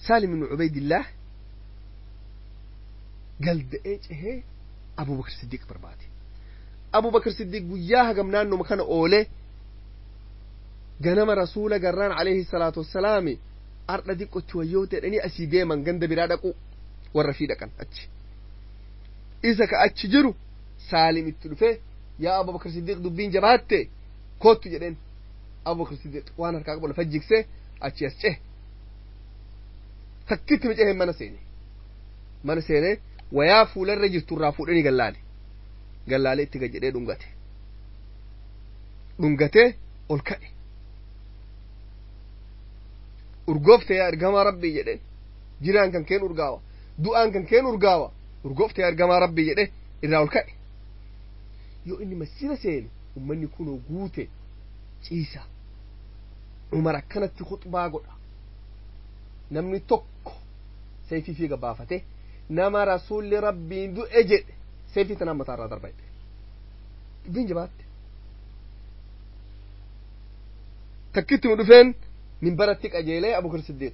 Saalim ibnu Ubaydillaah galda'ee cehee Abubakar Siddiq barbaade. Abubakar Siddiq guyyaa hagam naannoma kana oolee ganama Rasuula garraan alayhi salaatu wassalaami ardha diqqotti wayyoo jedhanii asii deeman, ganda biraa dhaqu warra fii dhaqan achi. Isa ka achi jiru Saalim itti dhufee, yaa Abubakar Siddiq, dubbiin jabaatte, koottu jedheen. Abubakar Siddiq waan harkaa qabu lafa jigsee achi as cehe. Takkitti miceheen mana seene. Mana seenee wayaa fuularra jirtu irraa fuudhanii gallaale. Gallaalee itti gad jedhee dhungate. Dhungatee ol ka'e. Urgoofte yaa ergamaa rabbii jedhe, jiraan kan keen urgaawa, du'aan kan keen urgaawa, urgoofte yaa ergamaa rabbii jedhe irraa ol ka'e. Yoo inni masjida seene ummanni kunoo guute ciisa. Umar akkanatti khuxbaa godha. Namni tokko seefii fi gabaafate nama rasuulli rabbiin du'e jedhe seefii tanaan mataarraa darba jedhe. Dubbiin jabaatte. Takkitti mu dhufeen minbaratti qajeelee Abubakar Siddiiq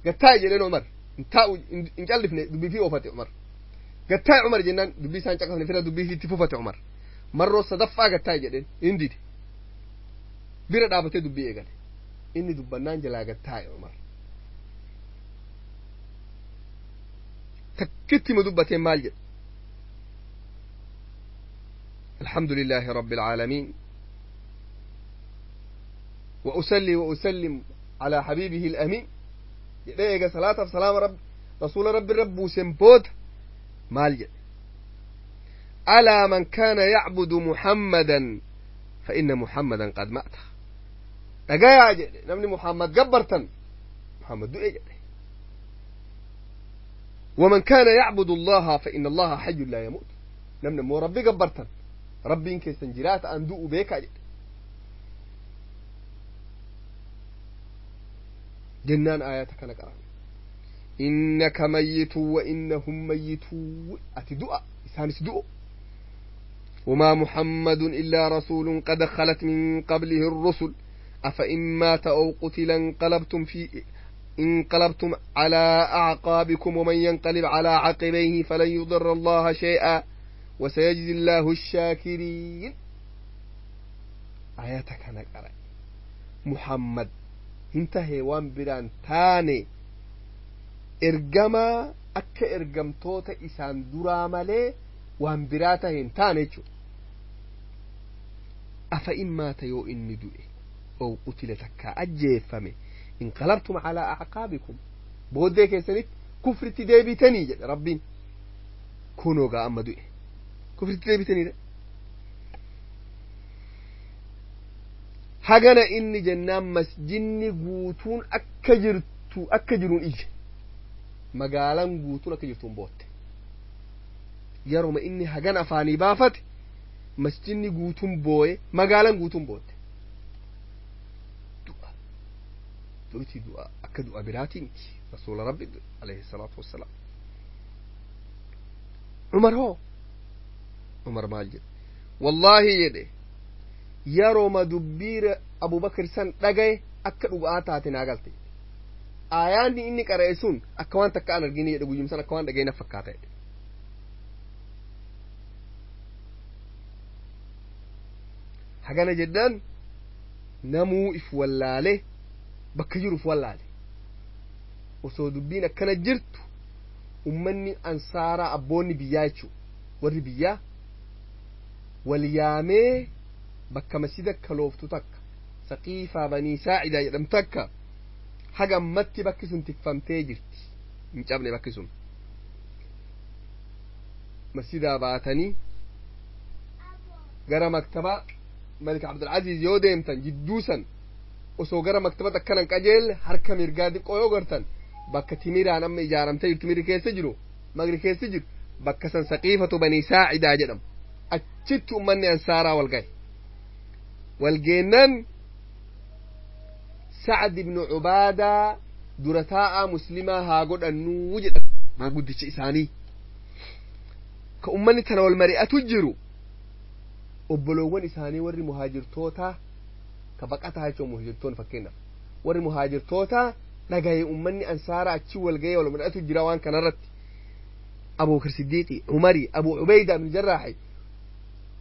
gattaa'i jedheen Umar hin taa'u, hin callifne, dubbii fi oofate Umar. Gattaa'i Umar jennaan dubbii isaan caqasne fira dubbii fi itti fufate Umar. Marroo sadaffaa gattaa'i jedheen hin dide. Bira dhaabatee dubbii eegale. Inni dubbannaan jalaa gattaa'e Umar. Takkitti mu dubbateen maal jedhe? الحمد لله رب العالمين وأسلي وأسلم على حبيبه الأمين jedhee صلاة سلام رب رسول رب رب سنبوت maal jedhe? ألا من كان يعبد محمدا فإن محمدا قد مات. Dhagayaa jedhe, namni Muhammad gabbartan Muhammad du'e jedhe. ومن كان يعبد الله فإن الله حي لا يموت. Namni immoo rabbi gabbartan rabbiin keessan jiraata an du'u beekaa jedhe. Jennaan aayata kana qara'ame: إنك ميت وإنهم ميتون. Ati du'a, isaanis du'u. وما محمد إلا رسول قد خلت من قبله الرسل أفإن مات أو قتل انقلبتم على أعقابكم ومن ينقلب على عقبيه فلن يضر الله شيئا وسيجزي الله الشاكرين. آياتك أنا قرأ محمد انتهي وان بران تاني ergamaa akka ergamtoota isaan duraa malee waan biraa tahe hin taane jechuudha. أفإن مات yoo inni du'e أو قتل takkaa ajjeeffame انقلبتم على أعقابكم booddee keessanitti kufritti deebitanii jedhe rabbiin. Kunoo gaa amma du'e, kufritti deebitaniidha. Hagana inni jennaan masjidni guutuun akka jirtu akka jiruun iyye. Magaalaan guutuun akka jirtuun bootte. Yeroma inni hagana afaanii baafate masjidni guutuun booye, magaalaan guutuun bootte. Du'a du'iti du'a akka du'a biraatii miti, rasuula rabbi alayhi salaatu wassalaam. Umar hoo, Umar maal jedhe? Wallaahi jedhe, yeroma dubbii Abubakar san dhagaye akka dhugaa taate naa galte. Aayaanni inni qara'e sun akka waan takka an argine jedhe, guyyumsan akka waan dhagaye na fakkaata jedhe. Hagana jennaan namuu if wallaale, bakka jiru if wallaale. Osoo dubbiin akkana jirtu ummanni ansaaraa, abboonni biyyaa jechuu, warri biyyaa wal yaamee bakka masjida kalooftu takka Saqiifaa Banii Saacidaa jedhamtu takka haga ammatti bakki sun tikfamtee jirti, hin cabne bakki sun. Masjidaa baatanii gara maktabaa Malik Abdulaziz yoo deemtan jidduu san osoo gara maktabata akkanan qajeelle harka mirgaa diqqoo yoo gartan bakka timiraan amma ijaaramtee jirtu mirri keessa jiru magri keessa jiru bakka san Saqiifatu Banii Saacidaa jedhamu. Achitti ummanni ansaaraa wal gahe. Wal geennan Sacd ibnu Cubaadaa dura taa'aa muslimaa haa godhannuu jedhan, maanguddicha isaanii ka ummanni tana wal mari'atu jiru. Obboloowwan isaanii warri muhaajirtootaa ka baqataa jechuun muhaajirtoon fakkeenyaaf warri muhaajirtootaa dhagaye ummanni ansaaraa achi wal gahee wal mari'atu jira waan kanarratti. Abubakar Siddiiqi, Umarii, Abu Ubeyda ibn Jarraahi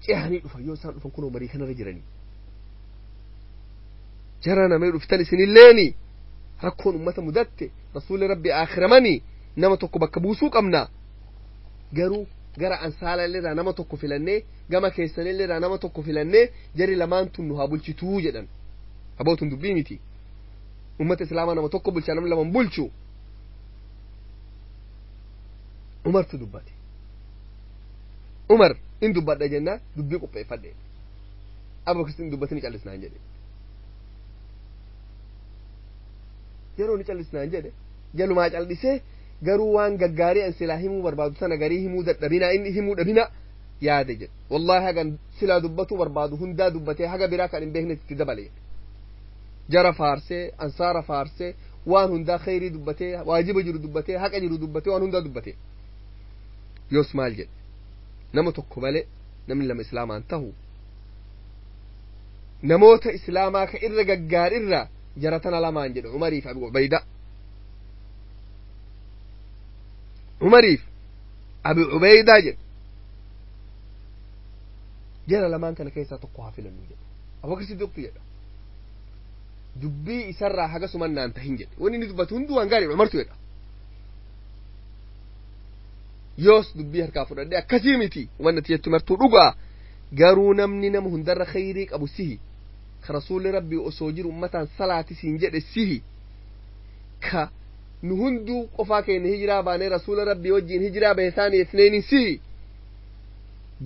cehanii dhufan. Yoo isaan dhufan kunoo marii kanarra jiranii, jara namee dhuftan isinilleeni rakkoon ummata mudatte, rasuulli rabbi aakiramanii nama tokko bakka buusuu qabna, garuu gara ansaara illee nama tokko filannee gama keessan illee nama tokko filannee jarri lamaan tun nu haa bulchituu jedhan. Abootun dubbii miti, ummata islaamaa nama tokko bulchaa, namni lama bulchu. Umartu dubbate. Umar in dubbadha jennaan dubbii qopheeffadhe. Abubakar Siddiq dubbatini callisnaan jedhe. Yeroo ni callisnaan jedhe jalumaa callisee garuu waan gaggaarii an silaa himuu barbaadu sana garii himuu dadhabinaa inni himuu dhabina yaade jedhe. Wallaahi hagan silaa dubbatuu barbaadu hundaa dubbatee haga biraa kan hin beeknetti itti dabale jedhe. Jara faarsee ansaara faarsee waan hundaa kheyrii dubbatee waajiba jiru dubbatee haqa jiru dubbatee waan hundaa dubbatee. Yoos maal jedhe nama tokko malee namni lama islaamaan tahu namoota islaamaa ka irra gaggaarirra jara tana lamaan jedhe Umariif Abu Ubayda. Umariif Abu Ubaydaa jedhe jara lamaan kana keessaa tokko haa filannu jedhe. Abubakar Siddiqtu jedha. Dubbii isarraa haga sumannaan tahin jedhe. Wanni inni dubbatu hunduu waan gaarii Umartu jedha. Yoos dubbii harkaa fudhadhe akkasii miti wanni ati jettu martuu dhugaa garuu namni nama hundarra khayrii qabu sihi ka rasuulli rabbii osoo jiru ummataan salaati siin jedhe sihi ka nu hunduu qofaa keenya hijiraa baanee rasuula rabbii wajjiin hijiraa bahe isaanii isneeni sihi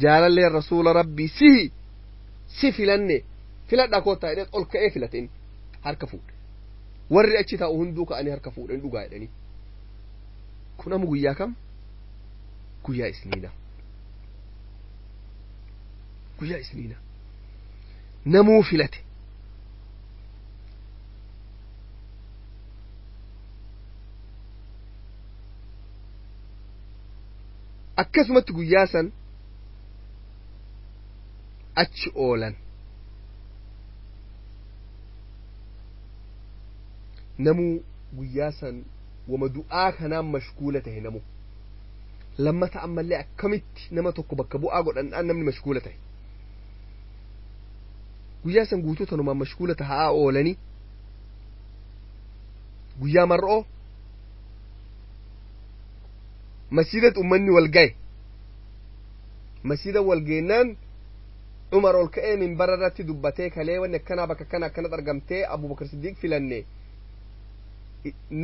jaalalleen rasuula rabbii sihi si filanne filadhaa koottaa jedhee ol ka'ee filate inni harka fuudhe warri achi taa'u hunduu ka'anii harka fuudhan dhugaa jedhanii kun amma guyyaa kam guyyaa isniina guyyaa isniina namuu filate akkasumatti guyyaa san achi oolan namuu guyyaa san wama du'aa kanaan mashguula tahe namuu lammata ammallee akkamitti nama tokko bakka bu'aa godhannaan namni mashguula tahe guyyaa san guutuu tanumaan mashguula tahaa oolanii guyyaa mar'oo masjidat ummanni wal gaye masjida wal geennaan Umar ol ka'ee minbara irratti dubbatee kalee wanni akkanaa bakka akkana akkanatti argamtee Abubakar Siddiq filanne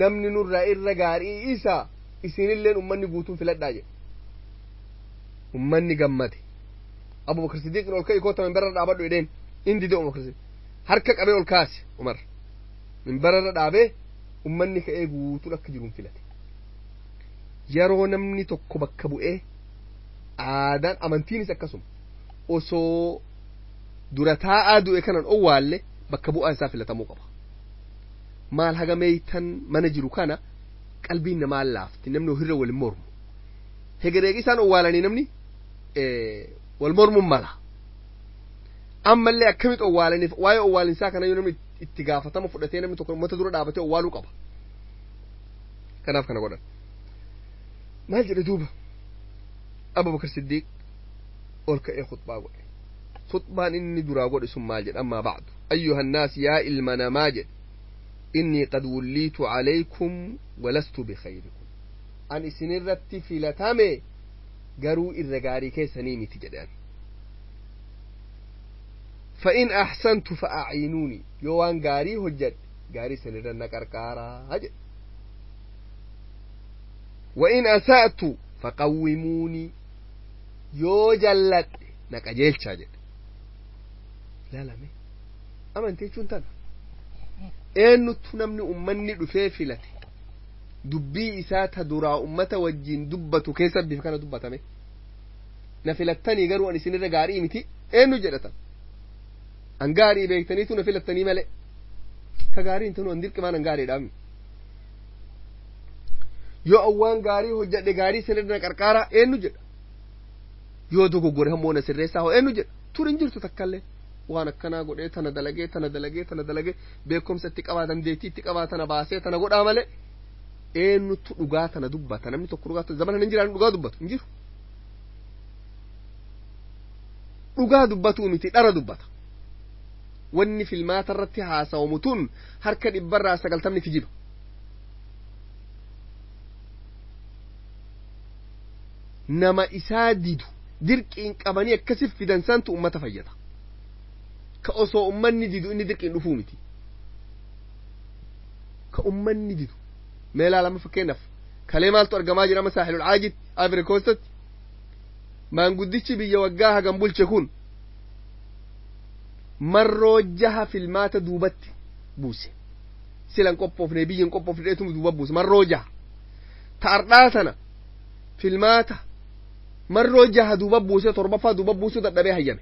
namni nurraa irra gaarii isa isinilleen ummanni guutuun filadhaa jedhe ummanni gammade Abubakar Siddiq ol ka'ii koota minbara irra dhaabadhu jedheen inni dide Abubakar Siddiq harka qabee ol kaase Umar minbara irra dhaabee ummanni ka'ee guutuun akka jiruun filate yeroo namni tokko bakka bu'ee aadaan amantiinis akkasuma osoo dura taa'aa du'e kanan owwaalle bakka bu'aa isaa filatamuu qaba maal haga meeytan mana jiru kana qalbiin namaa laafti namni ofirra wal mormu hegereegi isaan owwaalanii namni wal mormuun mala ammallee akkamitti owwaalaniif waa'ee owwaalinsaa kana yoo namni itti gaafatama fudhatee namni tokko uummata dura dhaabatee owwaaluu qaba kanaaf kana godhan maal jedhe duuba Abubakar Siddiq ol ka'ee khutbaa godhe khutbaan inni duraa godhe sun maal jedhe ammaa ba'du ayyuha annaas yaa ilma namaa jedhe innii qad wulliitu calaykum walastu bikhayrikum an isinirratti filatame garuu irra gaarii keessanii miti jedhe فإن أحسنت فأعينوني يوان غاري هجد غاري سنرن قرقارا هجد وإن أسأت فقوموني yoo jalladhe na qajeelchaa jedhe laalame amantii jechuun tana eenyuttu namni ummanni dhufee filate dubbii isaa ta duraa ummata wajjiin dubbatu keessa bifa kana dubbatame na filattanii garuu an isinirra gaarii miti eenyu jedhatan an gaarii beektaniitu na filattanii malee ka gaarii hin tanu an dirqimaan an gaariidhaami yoo awwaan gaarii hojjadhe gaarii isinirra na qarqaaraa eenyu jedha yoo dogoggore hammoo na sirreessaa hoo eenyu jedha tur hin jirtu takkallee waan akkanaa godhee tana dalagee tana dalagee tana dalagee beekumsa itti qabaa dandeettii itti qabaa tana baasee tana godhaa malee eenyutu dhugaa tana dubbata namni tokko dhugaa zamana hin jiraan dhugaa dubbatu hin jiru dhugaa dubbatuu miti dhara dubbata wanni filmaata irratti haasawamu tun harka dhibbarraa 90 kijiba nama isaa didu dirqiin qabanii akkasif fidan santu ummata fayyada ka osoo ummanni didu inni dirqiin dhufuu miti ka ummanni didu mee laalama fakkeenyaaf kalee maaltu argamaa jira masaahilul caajit Ivory Coastatti maanguddichi biyya waggaa hagam bulche kun Marroo jaha filmaata duubatti buuse. Silan qophoofne, biyyin qophoofne dheetumu duuba buuse marroo jaha. Ta ardhaa tana filmaata marroo jaha duuba buuse, torbaffaa duuba buusuu dadhabee hayyame.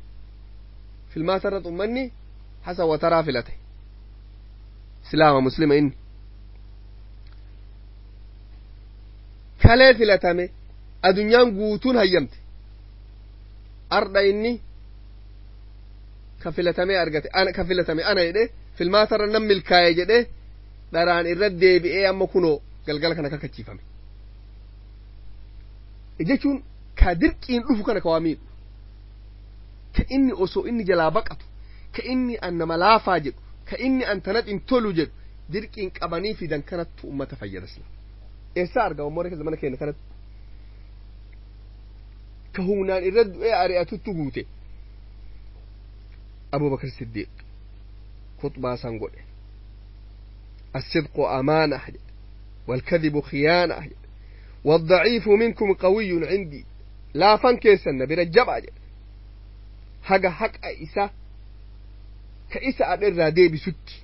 Filmaata irratti ummanni Hasan Wataraa filate. Islaama, muslima inni kalee filatame, adunyaan guutuun hayyamte. Ardha inni ka filatamee argate, ana ka filatame ana jedhe, filmaatarra nan milkaaye jedhe, dharaan irra deebi'ee amma kunoo galgala kana kakachiifame jechuun ka dirqiin dhufu kana ka waa miidhu, ka inni osoo inni jalaa baqatu, ka inni an nama laafaa jedhu, ka inni an tanat hin tolu jedhu, dirqiin qabanii fidan kanattu ummata fayyada. Sila eessaa argama moora zamana keenya kanatti ka humnaan irra du'ee ari'atuttu guute. Abubakar Siddiiq khutbaa san godhe: الصدق أمانة والكذب خيانة والضعيف منكم قوي عندي. laafan keessan na bira jabaa jedhe. Haga haqa isa ka isa adhe irraa deebisutti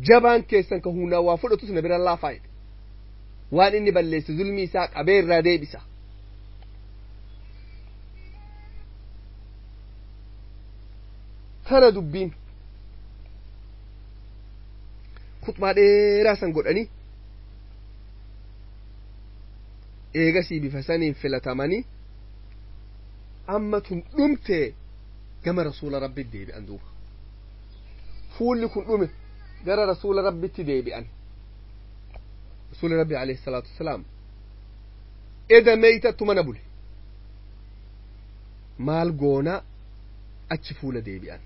jabaan keessan ka humnaan waa fudhatus na bira laafaa jedhe. Waan inni balleesse, zulmii isaa qabee irraa deebisa. Tana dubbiin khutbaa dheeraa san godhanii eegasii bifa saniin filatamanii amma tun dhumte gama Rasuula Rabbitti deebi'an. Duuba fuulli kun dhume, gara Rasuula Rabbitti deebi'an. Rasuula Rabbi alayhi salaatu wasalaam eda meeytattu mana bule. Maal goonaa? Achi fuula deebi'an,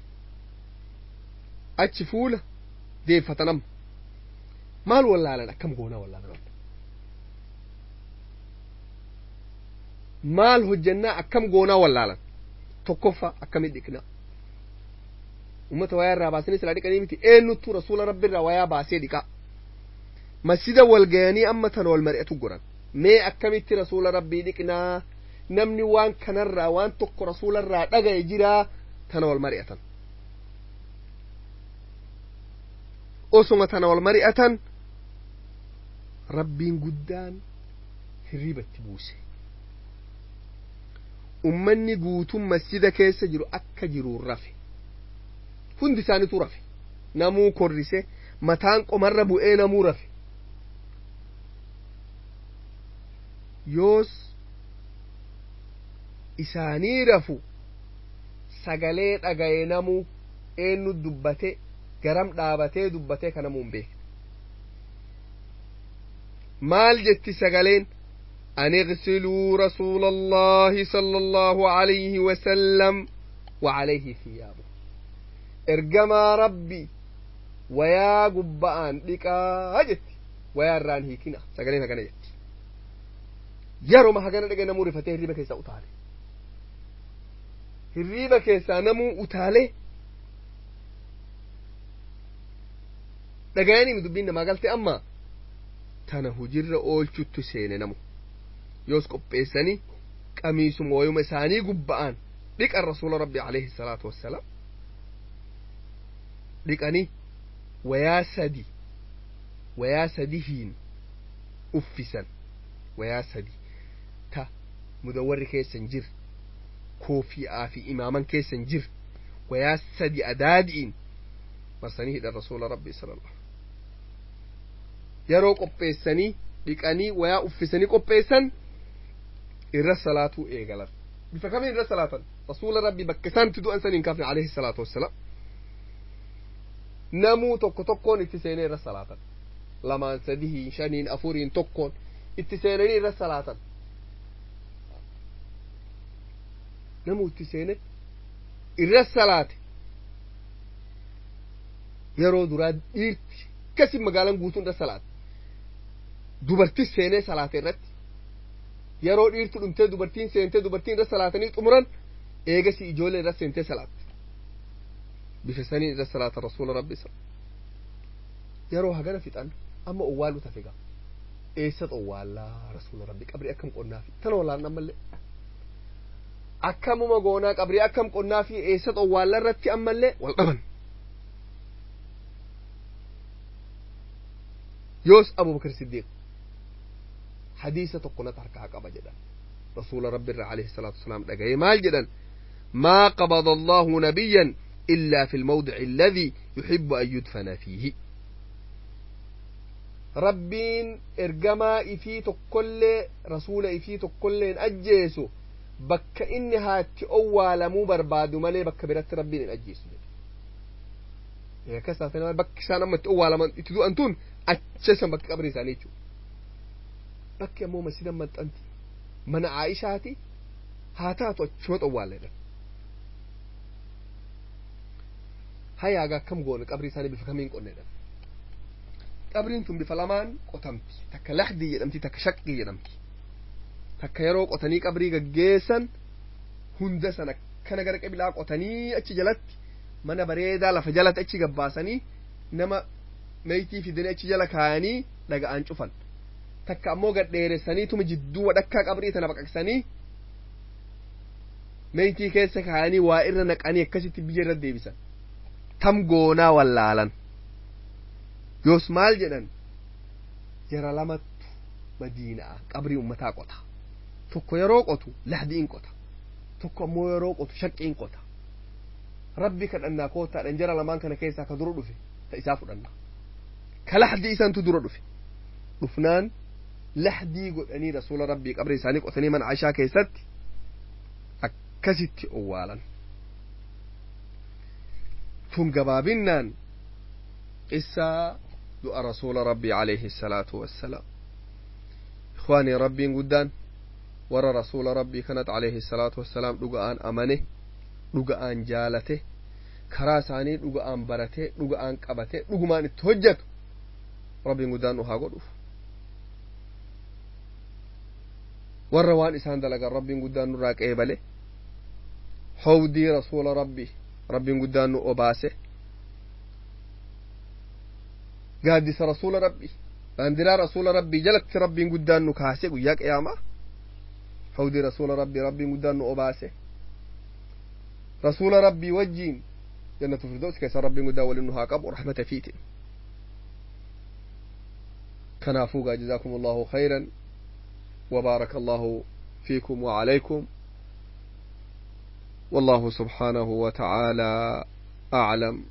achi fuula deeffatan. Amma maal wallaalan? Akkam goonaa wallaalan? Amma maal hojjannaa? Akkam goonaa wallaalan. Tokkoffaa, akkamit dhiqnaa ummata? Wayaa irraa baasanii silaa dhiqanii miti. Eenyuttu Rasuula Rabbi irraa wayaa baasee dhiqaa? Masjida wal gayanii amma tana wal mari'atu goran. Mee akkamitti Rasuula Rabbii dhiqnaa? Namni waan kanarraa waan tokko Rasuula irraa dhagaye jiraa? Tana wal mari'atan. Osuma tana wal mari'atan Rabbiin guddaan hirribatti buuse. Ummanni guutuun masjida keessa jiru akka jiruun rafe. Hundi isaaniitu rafe. Namuu korrise, mataan qomarra bu'ee, namuu rafe. Yoos isaanii rafu sagalee dhagaye. Namuu eenyu dubbate, garam dhaabatee dubbatee, ka namuu hin beekne. Maal jetti sagaleen? أن اغسلوا رسول الله صلى الله عليه وسلم وعليه ثيابه. Ergamaa Rabbi wayaa gubba'aan dhiqaa jetti. Wayaa irraan hiikina, sagaleen hagana jetti. Yeroma hagana dhage namuu rifatee hirriba keessaa utaale. Hirriba keessaa namuu utaalee dhagayanii dubbiin namaa galte. Amma tana hujirra oolchuttu seene. Namu yoos qopheessanii qamiisuma wayuma isaanii gubba'aan dhiqan Rasuula Rabbi alayhi salaatu wassalaam. Dhiqanii wayaa sadi, wayaa sadihiin uffisan. Wayaa sadi ta mudawwarri keessa hin jirre, koofi'aa fi imaaman keessa hin jirre, wayaa sadi adaadi'iin marsanii hidhan Rasuula Rabbi sallallahu. Yeroo qopheessanii dhiqanii wayaa uffisanii qopheessan, irra salaatuu eegalan. Bifa kamiin irra salaatan? Rasuula Rabbi bakka isaanitti du'an saniin kafne alayhi salaatu wassalaam. Namuu tokko tokkoon itti seenee irra salaatan. Lamaan, sadihiin, shaniin, afuriin, tokkoon itti seenanii irra salaatan. Namuu itti seene irra salaate. Yeroo duraa dhiirti akkasi magaalaan guutuun irra salaate. Dubartis seenee salaate irratti. Yeroo dhiirtu dhumtee dubartiin seentee dubartiin irra salaatanii xumuran, eegasi ijoollee irra seentee salaatte. Bifa saniin irra salaata Rasuula Rabbi isa. Yeroo hagana fixan amma owwaaluu tafe. Gaa eessat owwaallaa Rasuula Rabbi? Qabri akkam qonnaafi? Tana wallaan ammallee Akkamuma goonaa qabrii akkam qonnaa fi eessa xowwaalla irratti ammallee wal dhaban. Yoos Abubakar Siddiiq hadiisa tokko nata harkaa qaba jedhan. Rasuula Rabbi irraa alayhi salaatu wasalaam dhaga'ee maal jedhan? ما قبض الله نبيا إلا في الموضع الذي يحب أن يدفن فيه. ربين إرجما إفي تكل رسول إفي تكل أجيسو bakka inni haatti owwaalamuu barbaadu malee bakka biratti rabbiin hin ajjeesu jedhe. Akkas taatee bakki isaan amma itti owwaalaman itti du'an tun achi san bakka qabrii isaanii jechuudha. Bakki ammoo masjida maxxanti mana Aayishaati haa taatu achuma owwaaledha. Hayaagaa akkam goone qabrii isaanii bifa kamiin qonnedha. Qabriin tun bifa lamaan qotamti. Takka lahdii jedhamti, takka shaqqii jedhamti. Takka yeroo qotanii qabrii gaggeessan hunda sana akkana gara qiblaa qotanii achi jalatti mana bareedaa lafa jalatti achi gabbaasanii nama meeytii fidanii achi jala kaayanii dhaga'aan cufan. Takka ammoo gad dheeressanii tuma jidduu wadhakkaa qabrii tana baqaqsanii meeytii keessa kaayanii waa irra naqanii akkasitti biyya irra deebisan. Tam goonaa wallaalan. Yoos maal jedhan? Jara lamattu Madiinaa qabrii ummataa qota. Tokko yeroo qotu lahdiin qota, tokko ammoo yeroo qotu shaqqiin qota. Rabbi kadhannaa kootaadhaan jara lamaan kana keessaa ka dura dhufe ta isaa fudhanna. Ka lahdii isantu dura dhufe dhufnaan lahdii godhanii rasuula rabbii qabrii isaanii qotanii mana Aishaa keessatti akkasitti owwaalan. Tun gabaabinnaan qissaa du'a rasuula rabbii alayhi salaatu wassalaam. Ikhwaanii, rabbiin guddaan warra rasuula rabbii kanat alayhi salaatu wassalaam dhuga'aan amane, dhuga'aan jaalate, karaa isaanii dhuga'aan barate, dhuga'aan qabate, dhugumaan itti hojjetu rabbiin guddaan nu haa godhuuf. Warra waan isaan dalagan rabbiin guddaan nurraa qeebale, hawdii rasuula rabbii rabbiin guddaan nu obaase, gaaddisa rasuula rabbii, baandiraa rasuula rabbii jalatti rabbiin guddaan nu kaase guyyaa qiyaamaa. Hawdii rasuula rabbii rabbiin guddaan nu obaase, rasuula rabbii wajjiin jannatu firdaus keessa rabbiin guddaa waliin nu haa qabu rahmata fiitin. Kanaafuu gaa جزاكم الله خيرا وبارك الله فيكم وعليكم، والله سبحانه وتعالى أعلم.